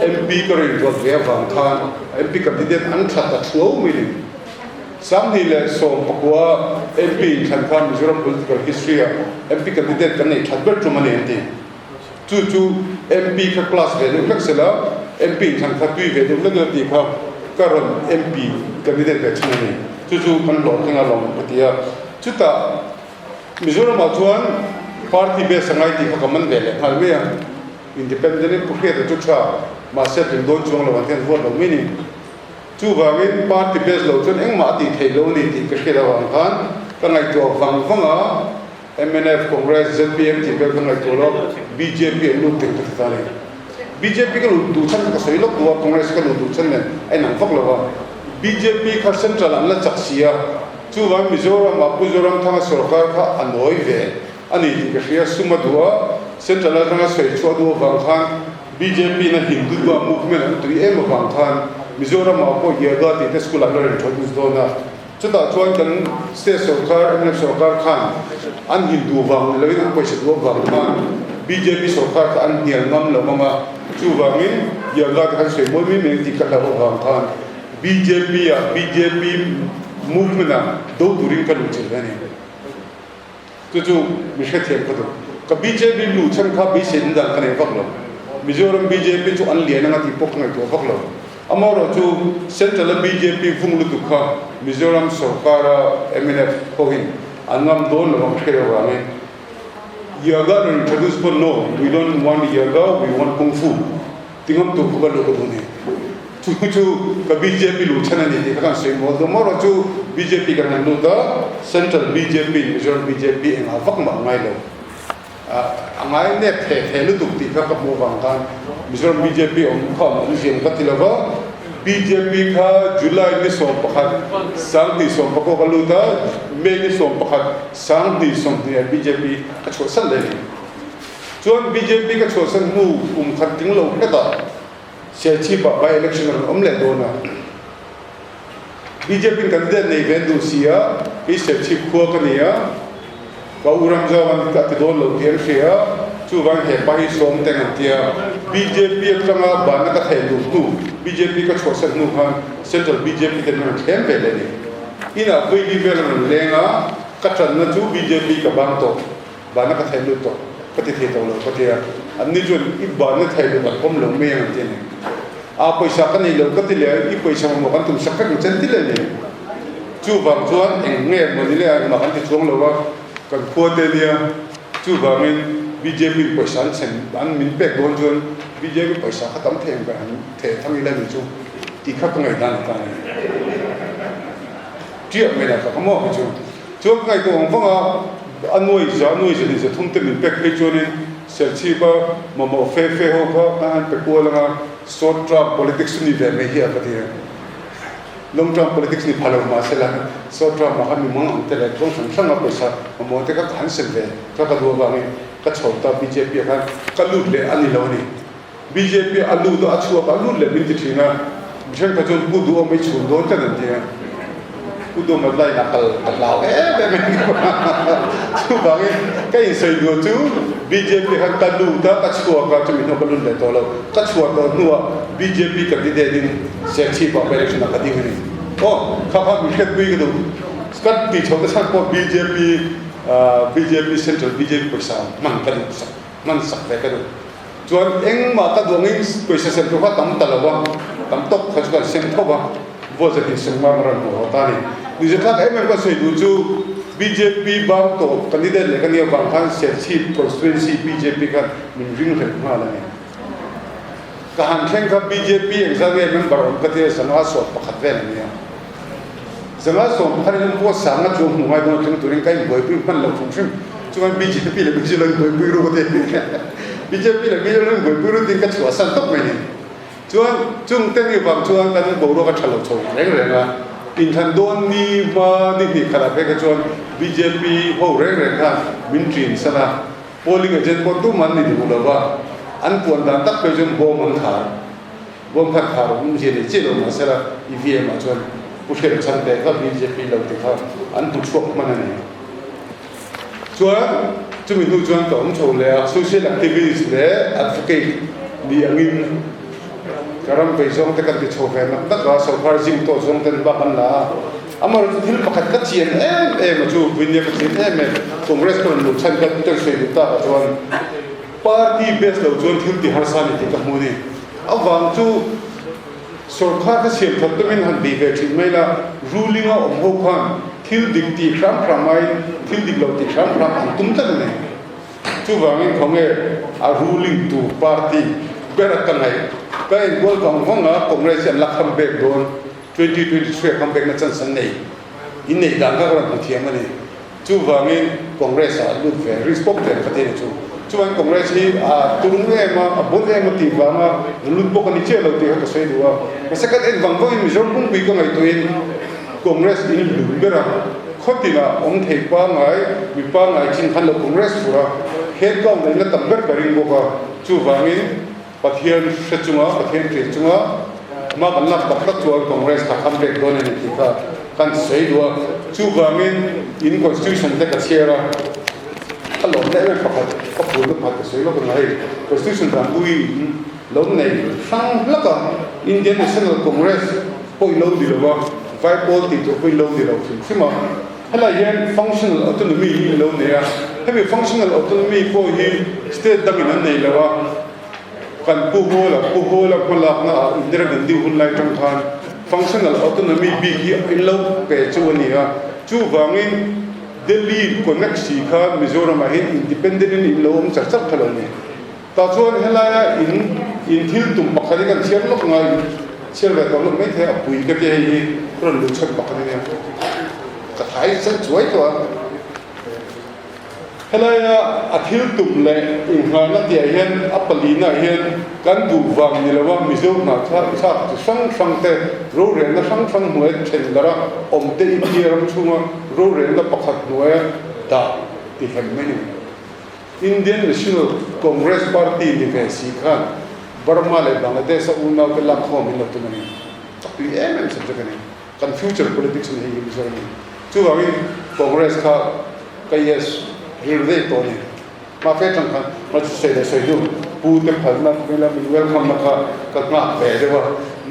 MP ka rin rawlh ve avang khan MP candidate an that ta thuau mai ni. 2019 MP inthlan khan Mizoram political history ah MP candidate kan nei that ber tum a ni an ti. Chu chu MP kha class ve deuh hlek sela, MP inthlan kha tui ve deuh hlek ila tih kha ka rawn MP candidate ve thin a ni. Chu chu kan hlawhtling a lawm ka ti a. Chutah Mizoramah chuan party base a ngai tih kha ka man ve leh nghal mai a. Independent in Pu Hriata chu tha, mahse tling dawn chuang lo an hian vote lo mai ni. Chuvangin party base lo chuan engmah a tih theih lo a ni tih ka hriat avang khan ka ngaihtuah vang vang a. Mnf, Congress, zpm tih vel ka ngaihtuah lo, bjp an lut ding ka ti ta a ni. Bjp ka lut duh chhan kha ka sawi lawk duh a, Congress ka lut duh chhan nen a inang vak lo va. Bjp kha central an la chak si a, chuvang Mizoram ah Pu Zoramthanga sorkar kha a nawi ve a ni tih ka hria, sum a duh a, central atanga sawi chhuah duh avang khan bjp in a Hindutva movement an tui em avang khan Mizoram ah pawh Yoga tih te school ah an la rem thawn dawn a. Chutah chuan kan state sorkar, mnf sorkar khan an Hindu vang ni loin an pawisa duh avang khan bjp sorkar kha an hnial ngam lo ang a, chuvangin Yoga te khan sawi mawi mai mai tih ka hlauh avang khan bjp ah bjp movement ah do turin ka luh chilh a ni. Chu chu mi hrethiam ka duh. Ka bjp luh chhan kha beiseina dan ka nei vak lo. Mizoram bjp chu an lian anga tih pawh ka ngaihtuah vak lo. Amaherawh chu Central a bjp vung lutuk kha Mizoram sorkara mnf hoin an ngam dawn lo ang hre avangin Yoga rawn introduce pawn no, we don't want yoga, we want kung fu. Ti ngam tur kha ka luh ka duh ni. Chu chu ka bjp luh chhan a ni tih kha kan sawi mawl dawn maw chu bjp kan han lut a, Central bjp in Mizoram bjp engah vak mah a ngai lo. A ngai nep the the lutuk tih kha ka hmuh avang khan Mizoram bjp awm kha awm awm ziam ka ti lo va. Bjp kha July ni 11 2019 ka lut a, May ni 11 2020 ah bjp ka chhuahsan leh a ni. Chuan bjp ka chhuahsan hnu kum khat tling lo hretah Serchhip-ah by election a rawn awm leh dawn a. Bjp in candidate nei ve an duh si a, kei Serchhip khua ka ni a, ka u Ramzau an a ti dawn lo tih an hria a, chuvangin he pa hi sawm teng an ti a. Bjp atanga banna ka theh luh hnu, bjp ka chhuahsan hnu khan Central bjp ten an rawn thlem ve leh a ni. Inah Vaili vel an rawn leng a, ka tanna chu bjp ka bang tawh. Banna ka thei lut tawh, ka ti thei tawh lo ka ti a. Anni chuan i banna thei lut an pawm lo mai ang an ti a ni. A pawisa ka nei lo ka ti leh a, i pawisa mamawh kan tum sak vek ang che an ti leh a ni. Chuvang chuan eng nge maw ni leh a engmah kan ti chuang lo a, kan khua te nia. Chuvangin bjp in pawisa an chhen an min pek dawn chuan bjp pawisa kha tam thei ang ka han theh thang ila ni chu tih kha ka ngaihdan a ta a ni. Tiah mai lah ka ka maw chu. Chuan ka ngaihtuah ang vang a, a nuai za nuai zahnih zathum te min pek phei chuanin Serchhipa mamawh fe fe ho kha kan han pe kual ang a, short term politics chu ni ve mai hi a ka ti a. Long term politics ni pha lo mah se la, short term ah khan mi mang ang te leh kawng hrang hranga pawisa mamawh te kha ka han sem ve kha ka duh avangin ka chho ta bjp ah khan ka lut leh a ni lo a ni. Bjp a lut a, a chhuak a, a lut leh min ti thin a, mi thenkhat chuan Pu Duhawm i chhun dawn tlat an ti a, Pu Duhawm a line a kal ka hlau em em a chuvangin ka insawi duh chu bjp khan ka lut a, ka chhuak a, chumi hnuah ka lut leh tawh lo, ka chhuah tawh hnuah bjp candidate in Serchhip ah election ah ka ding a ni. Aw kha kha mi hriatpui ka duh, ka ti chho te chhan pawh bjp bjp central bjp pawisa hman ka duh sak. Hman sak ve ka duh. Chuan engmah ka duh angin pawisa sem tur kha tam ta lo a, tam tawk kha chu kan sem tho a, vote zet in sem ngam a rawn hmuh haw ta a ni. Nizathlak em em ka sawi duh chu bjp bang tawh candidate leh ka nia vang khan Serchhip constituency bjp khan min ring hlelh nghal a ni. Ka han thleng kha bjp engzat nge member awm ka tia 111 vel a nia. 111 in awm pawh sanga chu hmuh ngai dawn thleng turin ka inbuaipui hman lo hrim hrim. Chuan bjp leh bjp lo inbuaipui ru ka ti. Bjp leh bjp lo inbuaipui ru tiin ka chhuahsan tawp mai ni. Chuan chung te ni vang chuan kan boruak a tha lo chho reng reng a. Inthlan dawn ni hma ni hnih khatah phei kha chuan bjp ho reng reng khan min ṭin san a. Polling agent pawh tum an ni duh lo va, an puan dan tak phei chuan bawm an khar. Bawm khat khar awm zia nei chiah lo mah sela EVM ah chuan Pu Hriat Chhangte kha bjp lo te kha an hmu chhuak hman a ni. Chuan chumi hnu chuan ka awm chho leh a, social activist leh advocate ni angin ka ram vei zawng te kan ti chho ve nak nak a, sorkar zing tawh zawng ten bak an la a. Amaherawhchu thil pakhat ka chian em em a chu Vinya ka chian em em, Congress ka rawn luh chhan kha kan sawi duh tak ah chuan party base lo chuan thil ti harsa ni tih ka hmu a ni. Avang chu sorkar kha siam that tumin han bih ve thin mai la, ruling a awm ho khan thil dik tih hram hram aiin thil dik lo tih hram hram an tum tlat a ni. Chuvangin khawnge a ruling tur party ber a ka ngaih ka enkual vang vang a, Congress hi an la kham bek dawn, 2023 a kham bekna chance an nei, in neih dan kha ka rawn hmu thiam a ni. Chuvangin Congress ah lut ve risk pawp ve ka ti a ni chu. Chuvangin Congress hi a turung em a, a bul em a tih vanga lut bawk a ni chiah lo tih kha ka sawi duh a. Mahse kan en vang vangin Mizoram pumpuii ka ngaihtuahin Congress in lut ber a, khawtinah awm thei pangngai, mi pangngai chin khan lo Congress fur a, head count in la tam ber ka ring bawk a. Chuvangin Pathian hre chunga, Pathian ṭih chunga hma kan lak tak tak chuan Congress kha kham pek dawn a ni tih kha kan sawi duh a. Chuvangin in Constitution te ka chhiar a, ka lawm leh em pakhat, ka phurna pakhat ka sawi lawk ang a, hei Constitution dan pui in lo nei hrang hlak a, Indian National Congress pawh in lo ni lo a, Vaipawl tih tur pawh in lo ni lo hrim hrim a. Helai hian functional autonomy hi a lo nei a, hemi functional autonomy pawh hi state dangin an nei lo a, kan Pu Hawla, Pu Hawla hmalakna ah Indira Gandhi hun lai tang khan functional autonomy bik hi in lo pe chu a ni a, chuvangin Delhi connect si khan Mizoram ah hian independent in in lo awm char char kha lo ni. Tah chuan helaia in in thil tum pakhat hi kan chhiar lawk ngai in chhiar ve tawh lawk mai thei a, pui ka tia hei hi ka rawn luh chhan pakhat a nia, ka thai sen chuai tawh a. Helaia a thil tum leh innghaina tihah hian a palina ah hian kan duh vang ni lova Mizo hna thlak chi hrang hrang te rorelna hrang hrang hnuaia then darh a awm te India ram chhunga rorelna pakhat hnuaia dah ti hem mai ni. Indian National Congress Party ni ve si khan Burma leh Bangladesh a unau te lak khawm in lo tum a ni. Ka tui em em subject a ni. Kan future politics a ni hei hi Mizoram in. Chuvangin Congress kha ka yes rilru daih tawh a ni. Mahse tang khan ma chu sawi leh sawi hnu pu te phalna mila min welcome na kha ka nghak ve deuh a.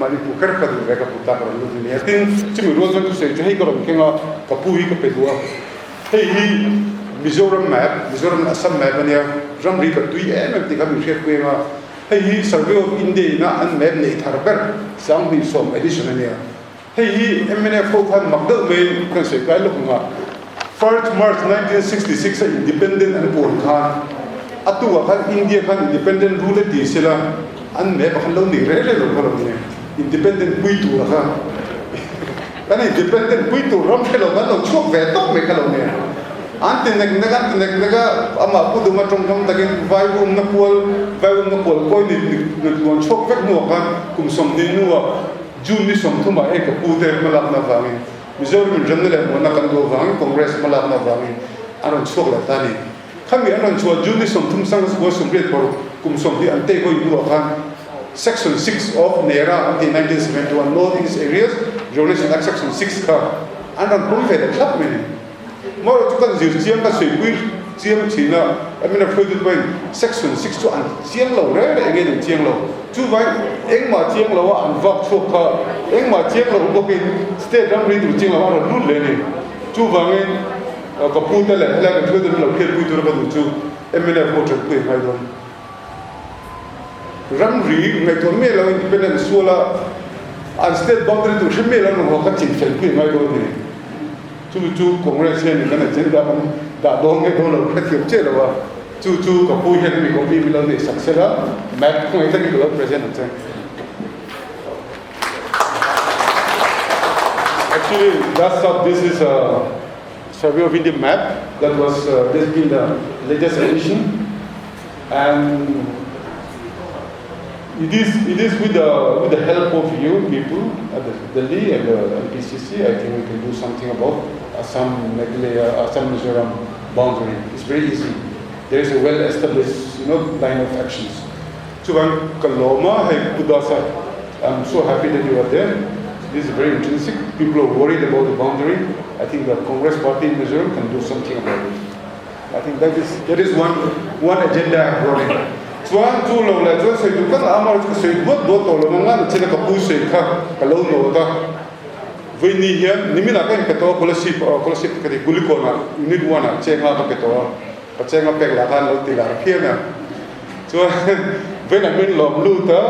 Mahni pu kher ka duh ve ka pu ta ka rawn lut a ni a. Tin, chumi rual chuan thusawi chu hei ka rawn keng a, ka pu hi ka pe duh a. Hei hi Mizoram map, Mizoram Assam map a nia, ramri ka tui em em tih kha min hriatpui ang a, hei hi Survey of India ina an map neih thar ber 2010 edition a nia. Hei hi mnf ho khan mak deuh mai kan sawi kai lawk ang a, First March 1966 a independent an puan khan a tukah khan India khan independent rule a ti sela an map a khan lo nei reng reng lo kha lo nia, independent pui tura kha. Kan independent pui tur ram hre lo kan lo chhuak ve tawp mai kha lo nia. An ti nek nek an ti nek nek a, amah Pu Duma tawngkam takin vai umna kual, vai umna kual kawi ni ni tluan chhuak vek hnuah khan kum 20 hnuah June ni 30 ah hei ka pu te hmalakna avangin Mizoram in remna leh muanna kan duh avangin Congress hmalakna avangin an rawn chhuak leh ta a ni. Khami an rawn chhuah June ni 30 sangha 86 kum 20 an take hawi hnuah khan Section 6 of NERA an tih 1971 North East Areas Regulation Act Section 6 kha an rawn pawm ve leh thlap mai a ni. Maw chu kan zir chiang ka sawi chiang thin a, I mean a hruaitu te pawhin Section 6 chu an chiang lo reng reng engin an chiang lo. Chuvangin engmah chiang lo a an vak chhuak kha engmah chiang lo bawkin state ramri tur chiang lo a rawn lut leh a ni. Chuvangin ka pu te leh helai kan hruaitu te lo hriatpui tura ka duh chu mnf pawh tanpui a ngai dawn. Ramri ngaihtuah miah lo independent sual a an state boundary tur hre miah lo an rawn haw kha chinfel pui a ngai dawn a ni. Chu chu Congress hian kan agenda kan dah dawn nge dawn lo hrethiam chiah lo a, chu chu ka pu hian mi copy min lo neih sak sela map khawngaih takin ka lo present ang che. Actually that's how this is a Survey of India map that was basically the latest edition and it is it is with the with the help of you people at the Delhi and the MPCC I think we can do something about Assam Meghalaya Assam Mizoram boundary it's very easy there is a well established you know line of actions chuan ka lawma hei Pu Dasa I'm so happy that you are there this is very intrinsic people are worried about the boundary I think the Congress party in Mizoram can do something about it I think that is that is one one agenda I brought in chuan chu lo leh chuan sawi duh tak a amah chu ka sawi duat duat tawh lo ang a nichina ka pu sawi kha ka lo nawt a vawiini hian niminah ka inpe tawh a Kolasib Kolasib ka ti Kulikawnah unit one ah chenga ka pe tawh a ka chenga pek lah khan lo ti lar phian a chuan vawiinah min lawm lut a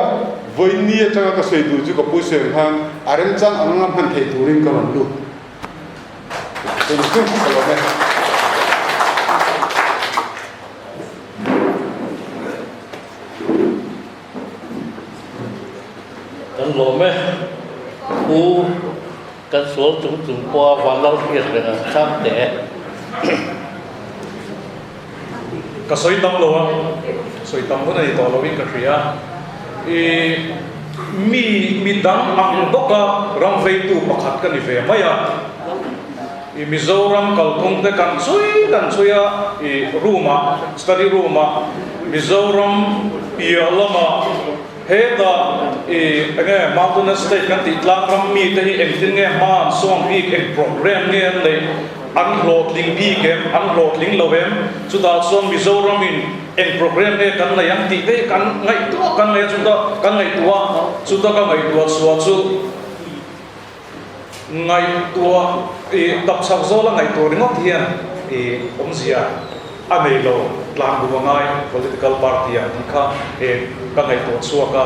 vawiini atanga ka sawi duh chu ka pu sawi ang khan a remchang ang anga hman theih turin ka rawn lut. Kan lawm e, Pu kan sual chung chung pawha vanlal hriat reng ang chang teh e. Ka sawi tam lo a, sawi tam hun a ni tawh loin ka hria. I mi mi dang ang bawka ram veitu pakhat ka ni ve mai a. I Mizoram kalphung te kan chhui kan chhui a, i room ah, study room ah Mizoram piah lama hetah i enge Mountainous State kan tih tlang ram mite hi engtin nge hma an sawn bik, eng program nge an neih, An hlawhtling bik em? An hlawhtling lo em? Chutah chuan Mizoramin eng program nge kan nei ang tih te hi kan ngaihtuah kan nei a, chuta kan ngaihtuah a, chuta ka ngaihtuah chhuah chu ngaihtuah ih tapchhak zawla ngaihtuah ringawt hian ih awmzia a nei lo tlang duh a ngai political party ah tih kha ih ka ngaihtuah chhuak a,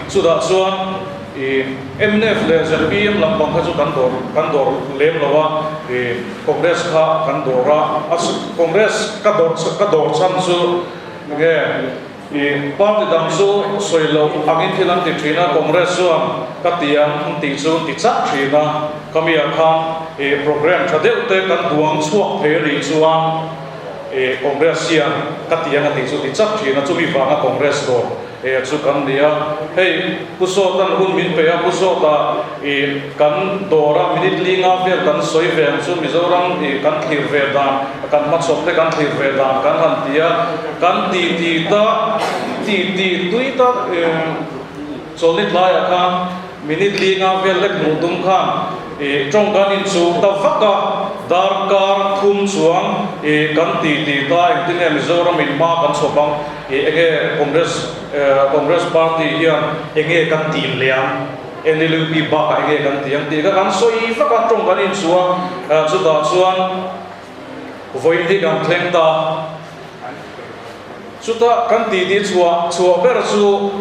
chutah chuan I mnf leh zpm lampang kha chu kan dawr kan dawr lem lo a, i Congress kha kan dawr a, a Congress ka dawr ka dawr chhan chu nge i party dang chu sawi loh angin thil an ti thin a, Congress chuan ka ti ang an tih chu an ti chak thin a, khami ah khan i program tha deuh te kan duang chhuak thei a nih chuan i Congress hian ka ti ang a tih chu ti chak thin a, chumi vanga Congress dawr. He chu kan ni a, hei Pu Sawtan hun min pe a, Pu Sawta i kan dawr a minute li nga vel kan sawi ve ang chu Mizoram i kan thlir ve dan, kan hmachhawp te kan thlir ve dan kan han ti a, kan ti ti ta ti ti tui ta chawlhni tlaiah khan minute li nga vel lek hmuh tum khan i tawng kan inchuh ta vak a, darkar thum chuang i kan ti ti ta engtin nge Mizoram in hma kan chhawp ang. I enge Congress Congress party hian enge kan tih leh ang, NLUP bakah enge kan tih ang tih kha kan sawi vak a, tawng kan inchhuah a, chutah chuan vawiin hi kan thleng ta. Chutah kan titi chhuah chhuah ber chu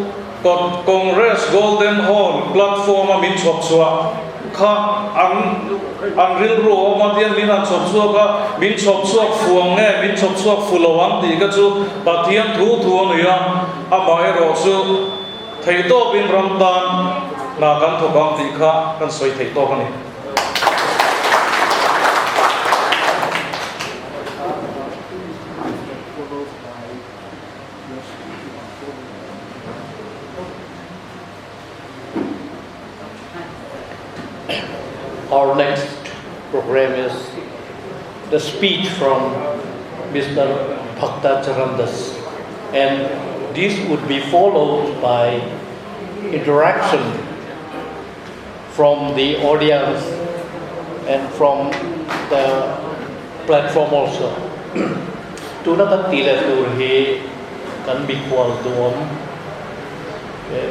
Congress Golden Horn platform a min chhawp chhuah kha an an rilru a awm a, tiang min han chhawp chhuak a, min chhawp chhuak fu ang nge, min chhawp chhuak fu lo ang tih kha chu Pathian thu thu a ni a, amaherawh chu theihtawpin ram tan hna kan thawk ang tih kha kan sawi theih tawk a ni. the speech from Mr. Bhakta Charandas. And this would be followed by interaction from the audience and from the platform also. Tuna kan ti leh tur hi kan mikhual duhawm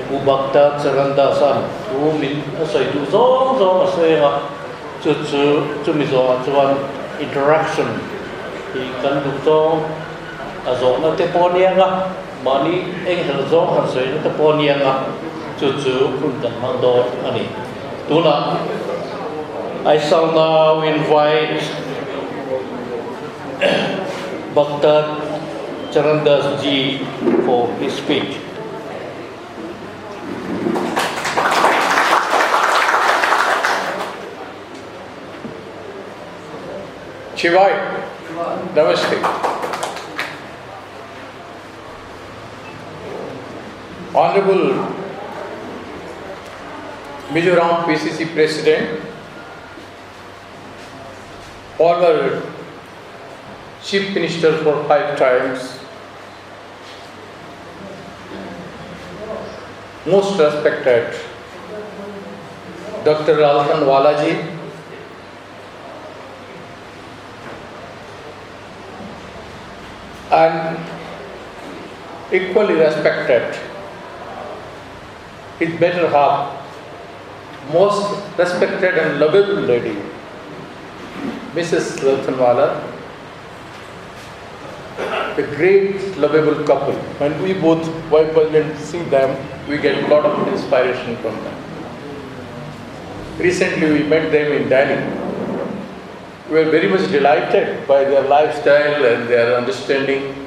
Pu Bhakta Charandas an thu min a sawi duh zawng zawng a sawi ang a, chu chu chumi zawhah chuan interaction hi kan duh zawng a zawhna te pawh a ni ang a, mahni enghelh zawng han sawina te pawh a ni ang a, chu chu hun kan hmang dawn a ni. Tunah I shall now invite Bhakta Charandas ji for his speech. Chibai, Namaste. Honorable Mizoram PCC President, former Chief Minister for 5 times, most respected Dr. Lalthanhawla ji, and equally respected his better half, most respected and lovable lady, Mrs. Lalthanhawla, a great lovable couple. When we both, wife husband, see them, we get a lot of inspiration from them. Recently we met them in Delhi. We were very much delighted by their lifestyle and their understanding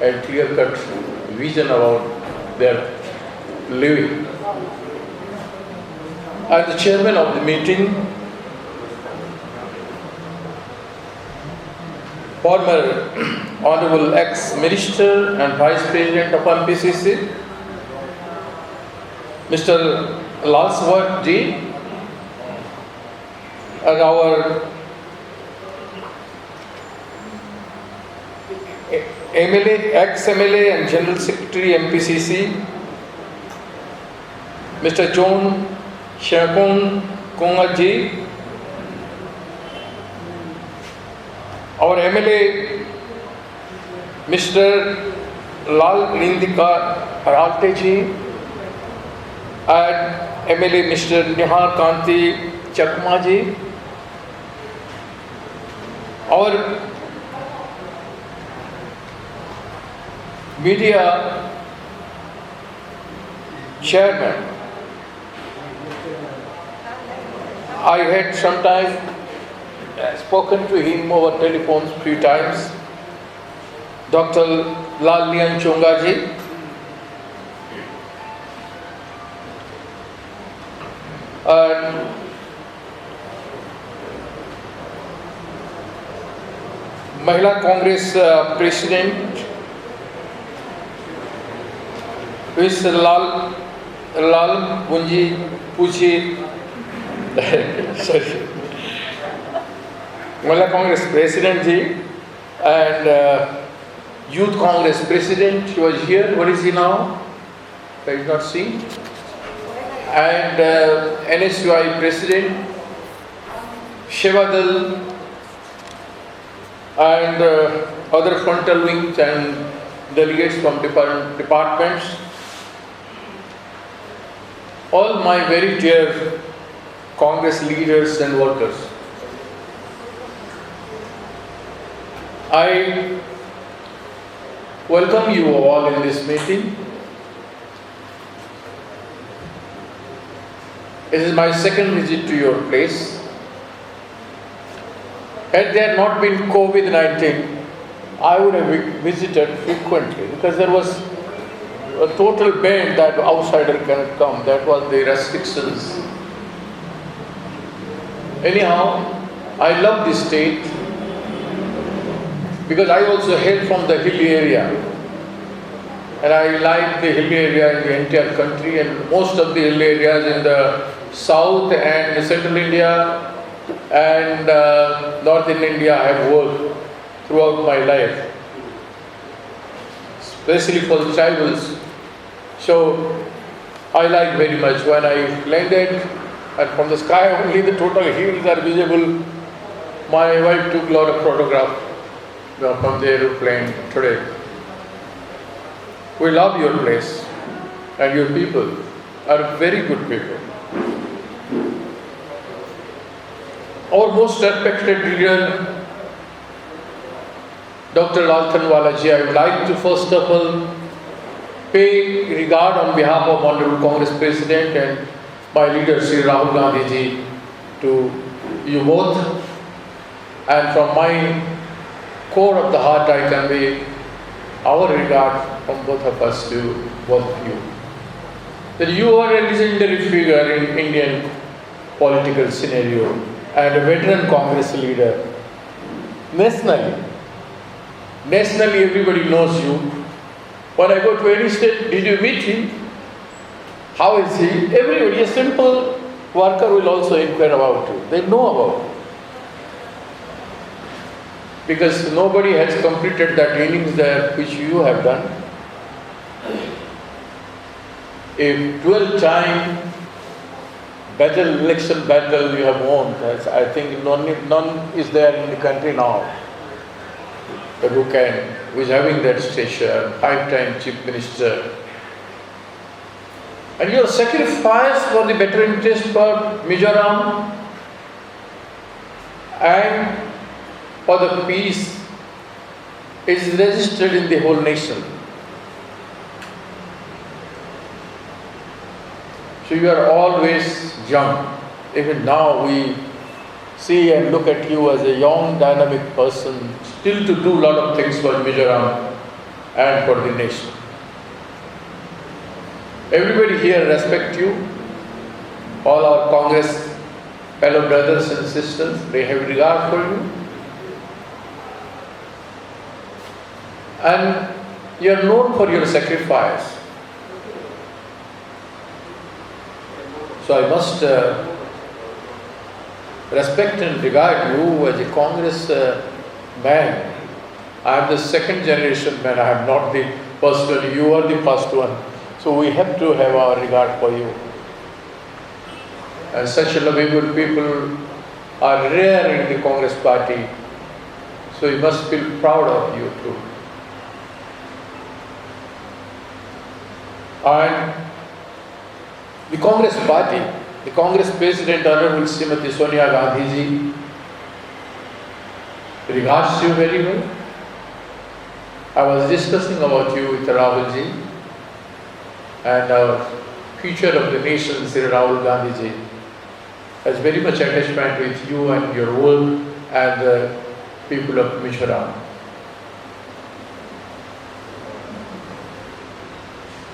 and clear-cut vision about their living. I am the chairman of the meeting, former Honorable Ex-Minister and Vice President of MPCC, Mr. Lalsawta ji, and our MLA, ex-MLA and General Secretary MPCC, Mr. John Shakon Kunga ji, our MLA, Mr. Lal Rindika Ralte ji, and MLA Mr. Nihar Kanti Chakma ji, our media chairman. I had sometime spoken to him over telephones few times, Dr. Lal Lian Chonga ji, and Mahila Congress President, Miss Lal Lal Punji Puji, sorry, Mahila Congress President ji, and Youth Congress President, he was here. What is he now? I did not see. And NSUI President, Shevadal, and other frontal wings and delegates from different departments. All my very dear Congress leaders and workers. I welcome you all in this meeting. It is my second visit to your place. Had there not been COVID-19, I would have visited frequently because there was a total ban that outsider cannot come. That was the restrictions. Anyhow, I love this state because I also hail from the hilly area. And I like the hilly area in the entire country, and most of the hilly areas in the south and central India, and Northern India I have worked throughout my life, especially for the tribals. So I like very much when I landed and from the sky only the total hills are visible. My wife took a lot of photographs from the aeroplane today. We love your place and your people are very good people. Our most respected leader, Dr. Lalthanhawla ji, I would like to first of all pay regard on behalf of Honorable Congress President and my leader Sri Rahul Gandhi ji to you both, and from my core of the heart I convey our regard from both of us to both of you. That you are a legendary figure in Indian political scenario and a veteran Congress leader. Nationally everybody knows you. When I go to any state, did you meet him? How is he? Everybody, a simple worker will also inquire about you. They know about you. Because nobody has completed that innings there which you have done. A 12-time battle, election battle you have won. I think none is there in the country now who is having that stature, 5-time chief minister. And your sacrifice for the better interest for Mizoram and for the peace is registered in the whole nation. So you are always young. Even now we see and look at you as a young, dynamic person, still to do a lot of things for Mizoram and for the nation. Everybody here respect you. All our Congress fellow brothers and sisters, they have regard for you. And you are known for your sacrifice. So I must respect and regard you as a Congress man. I am the second generation man, I am not the first one, you are the first one. So we have to have our regard for you. And such lovable people are rare in the Congress party. So you must feel proud of you too. And the Congress party, the Congress President Honorable Srimati Sonia Gandhi ji regards you very well. I was discussing about you with Rahul ji and our future of the nation, Sri Rahul Gandhi ji, has very much attachment with you and your work and the people of Mizoram.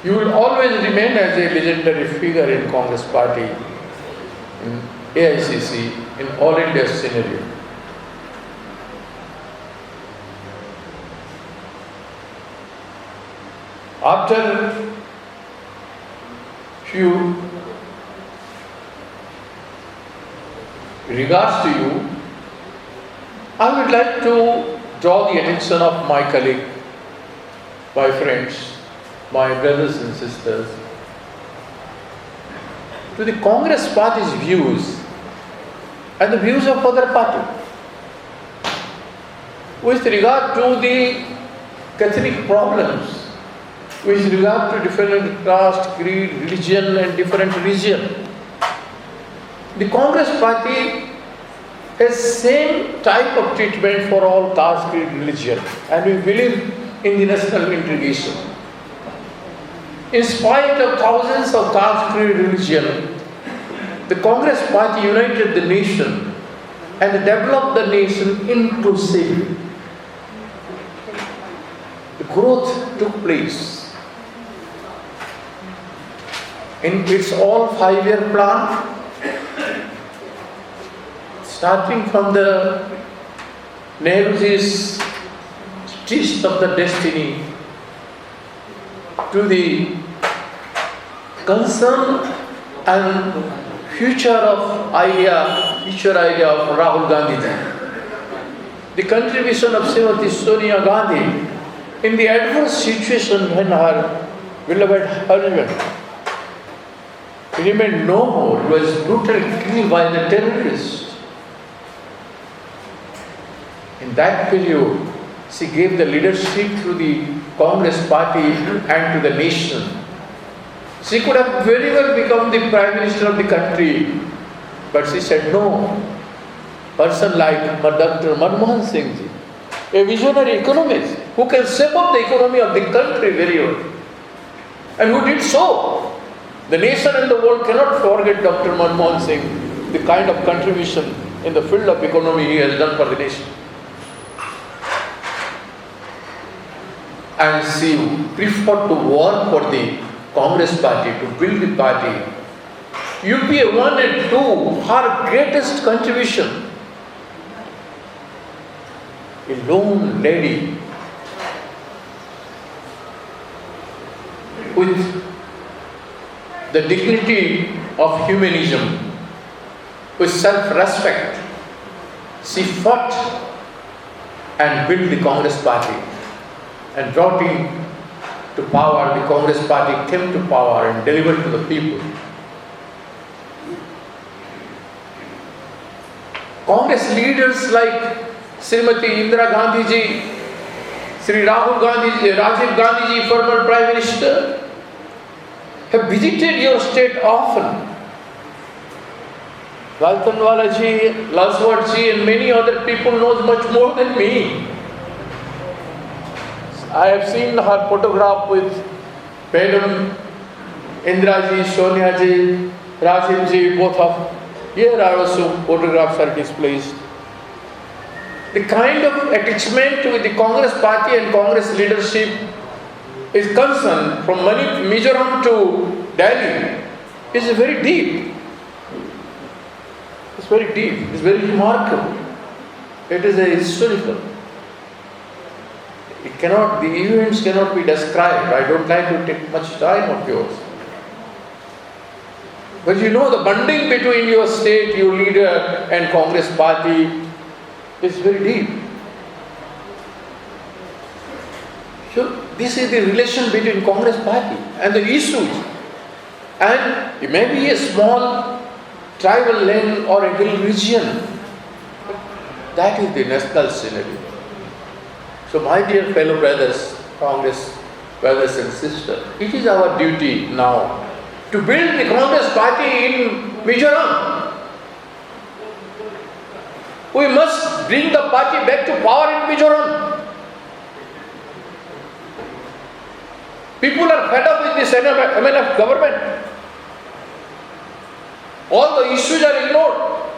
You will always remain as a legendary figure in Congress party, in AICC, in all India scenario. After few regards to you, I would like to draw the attention of my colleague, my friends, my brothers and sisters, to the Congress party's views and the views of other party with regard to the ethnic problems, with regard to different caste, creed, religion and different region. The Congress party has same type of treatment for all caste, creed, religion, and we believe in the national integration. In spite of thousands of caste, creed, religion, the Congress party united the nation and developed the nation inclusively. The growth took place. In its all 5-year plan, starting from the Nehruji's twist of the destiny to the concern and future of idea future idea of Rahul Gandhi ji. The contribution of Srimati Sonia Gandhi in the adverse situation when her beloved husband remained no more, was brutally killed by the terrorists. In that period, she gave the leadership to the Congress party and to the nation. She could have very well become the Prime Minister of the country, but she said no. Person like Dr. Manmohan Singh ji, a visionary economist who can shape up the economy of the country very well, and who did so. The nation and the world cannot forget Dr. Manmohan Singh, the kind of contribution in the field of economy he has done for the nation. And she preferred to work for the Congress party, to build the party. UPA 1 and 2, her greatest contribution. A lone lady with the dignity of humanism, with self-respect, she fought and built the Congress party and brought in to power. The Congress party came to power and delivered to the people. Congress leaders like Srimati Indira Gandhi ji, Sri Rahul Gandhi ji, Rajiv Gandhi ji, former Prime Minister, have visited your state often. Lalthanhawla ji, Lalsawta ji and many other people knows much more than me. I have seen her photograph with Madam Indira ji, Sonia ji, Rajiv ji, both of here are also photographs are displayed. The kind of attachment with the Congress party and Congress leadership is concerned from Mizoram to Delhi is very deep. It's very deep, it's very remarkable. It is a historical. It cannot, the events cannot be described. I don't like to take much time of yours. But you know, the bonding between your state, your leader and Congress party is very deep. So this is the relation between Congress party and the issues. And it may be a small tribal land or a hill region. That is the national scenario. So my dear fellow brothers, Congress brothers and sisters, it is our duty now to build the Congress party in Mizoram. We must bring the party back to power in Mizoram. People are fed up with this MNF government. All the issues are ignored.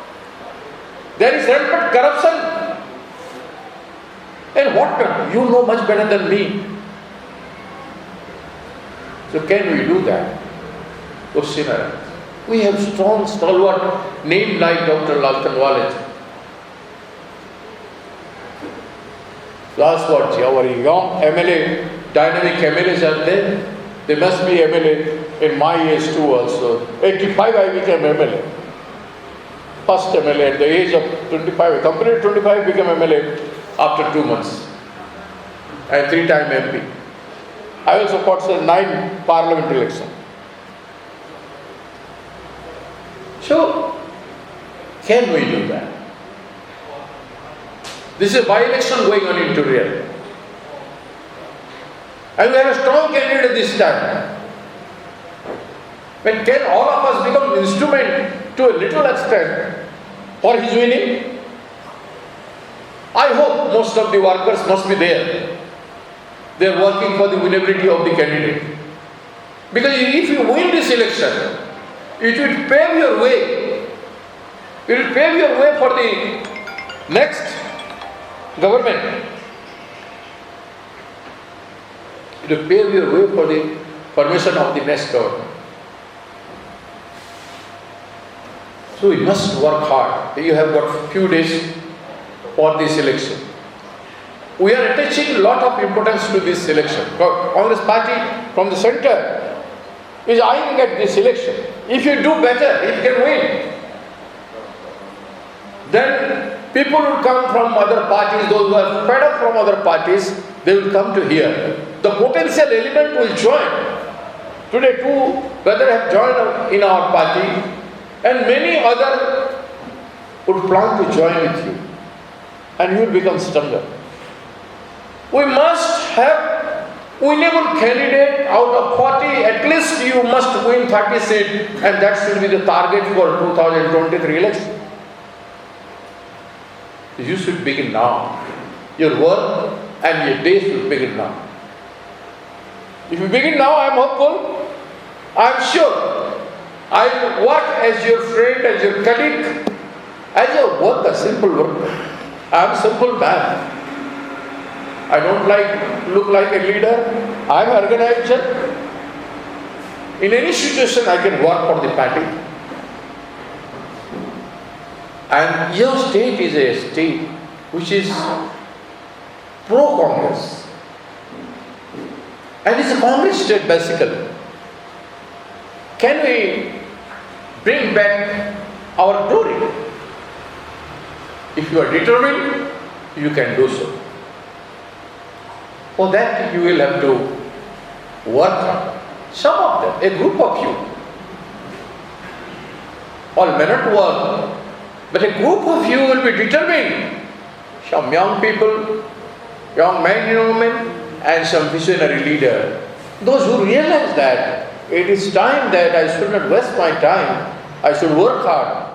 There is rampant corruption. And what? You know much better than me. So can we do that? Question arises. We have strong stalwart name like Dr. Lalthanhawla. Last word, our young MLA, dynamic MLAs are there. They must be MLA in my age too also. 85 I became MLA. First MLA at the age of 25. I completed 25, became MLA after 2 months. And 3-time MP. I also fought 9 parliament elections. So, can we do that? This is a by-election going on in Turiel. And we have a strong candidate this time. But can all of us become instrument to a little extent for his winning? I hope most of the workers must be there. They are working for the winnability of the candidate. Because if you win this election, it will pave your way. It will pave your way for the next government. It will pave your way for the formation of the next government. So we must work hard. You have got few days for this election. We are attaching a lot of importance to this election. Congress party from the center is eyeing at this election. If you do better, it can win. Then people will come from other parties, those who are fed up from other parties, they will come to here. The potential element will join. Today two brothers have joined in our party and many other would plan to join with you and you will become stronger. We must have winnable candidate out of 40, at least you must win 30 seats and that should be the target for 2023 election. You should begin now. Your work and your day should begin now. If you begin now, I am hopeful. I am sure. I will work as your friend, as your colleague, as a worker, simple worker. I am a simple man. I don't like look like a leader. I am an organizer. In any situation, I can work for the party. And your state is a state which is pro-Congress. And it's a Congress state basically. Can we bring back our glory? If you are determined, you can do so. For that, you will have to work hard. Some of them, a group of you. All may not work, but a group of you will be determined. Some young people, young men and women, and some visionary leader. Those who realize that it is time that I should not waste my time, I should work hard.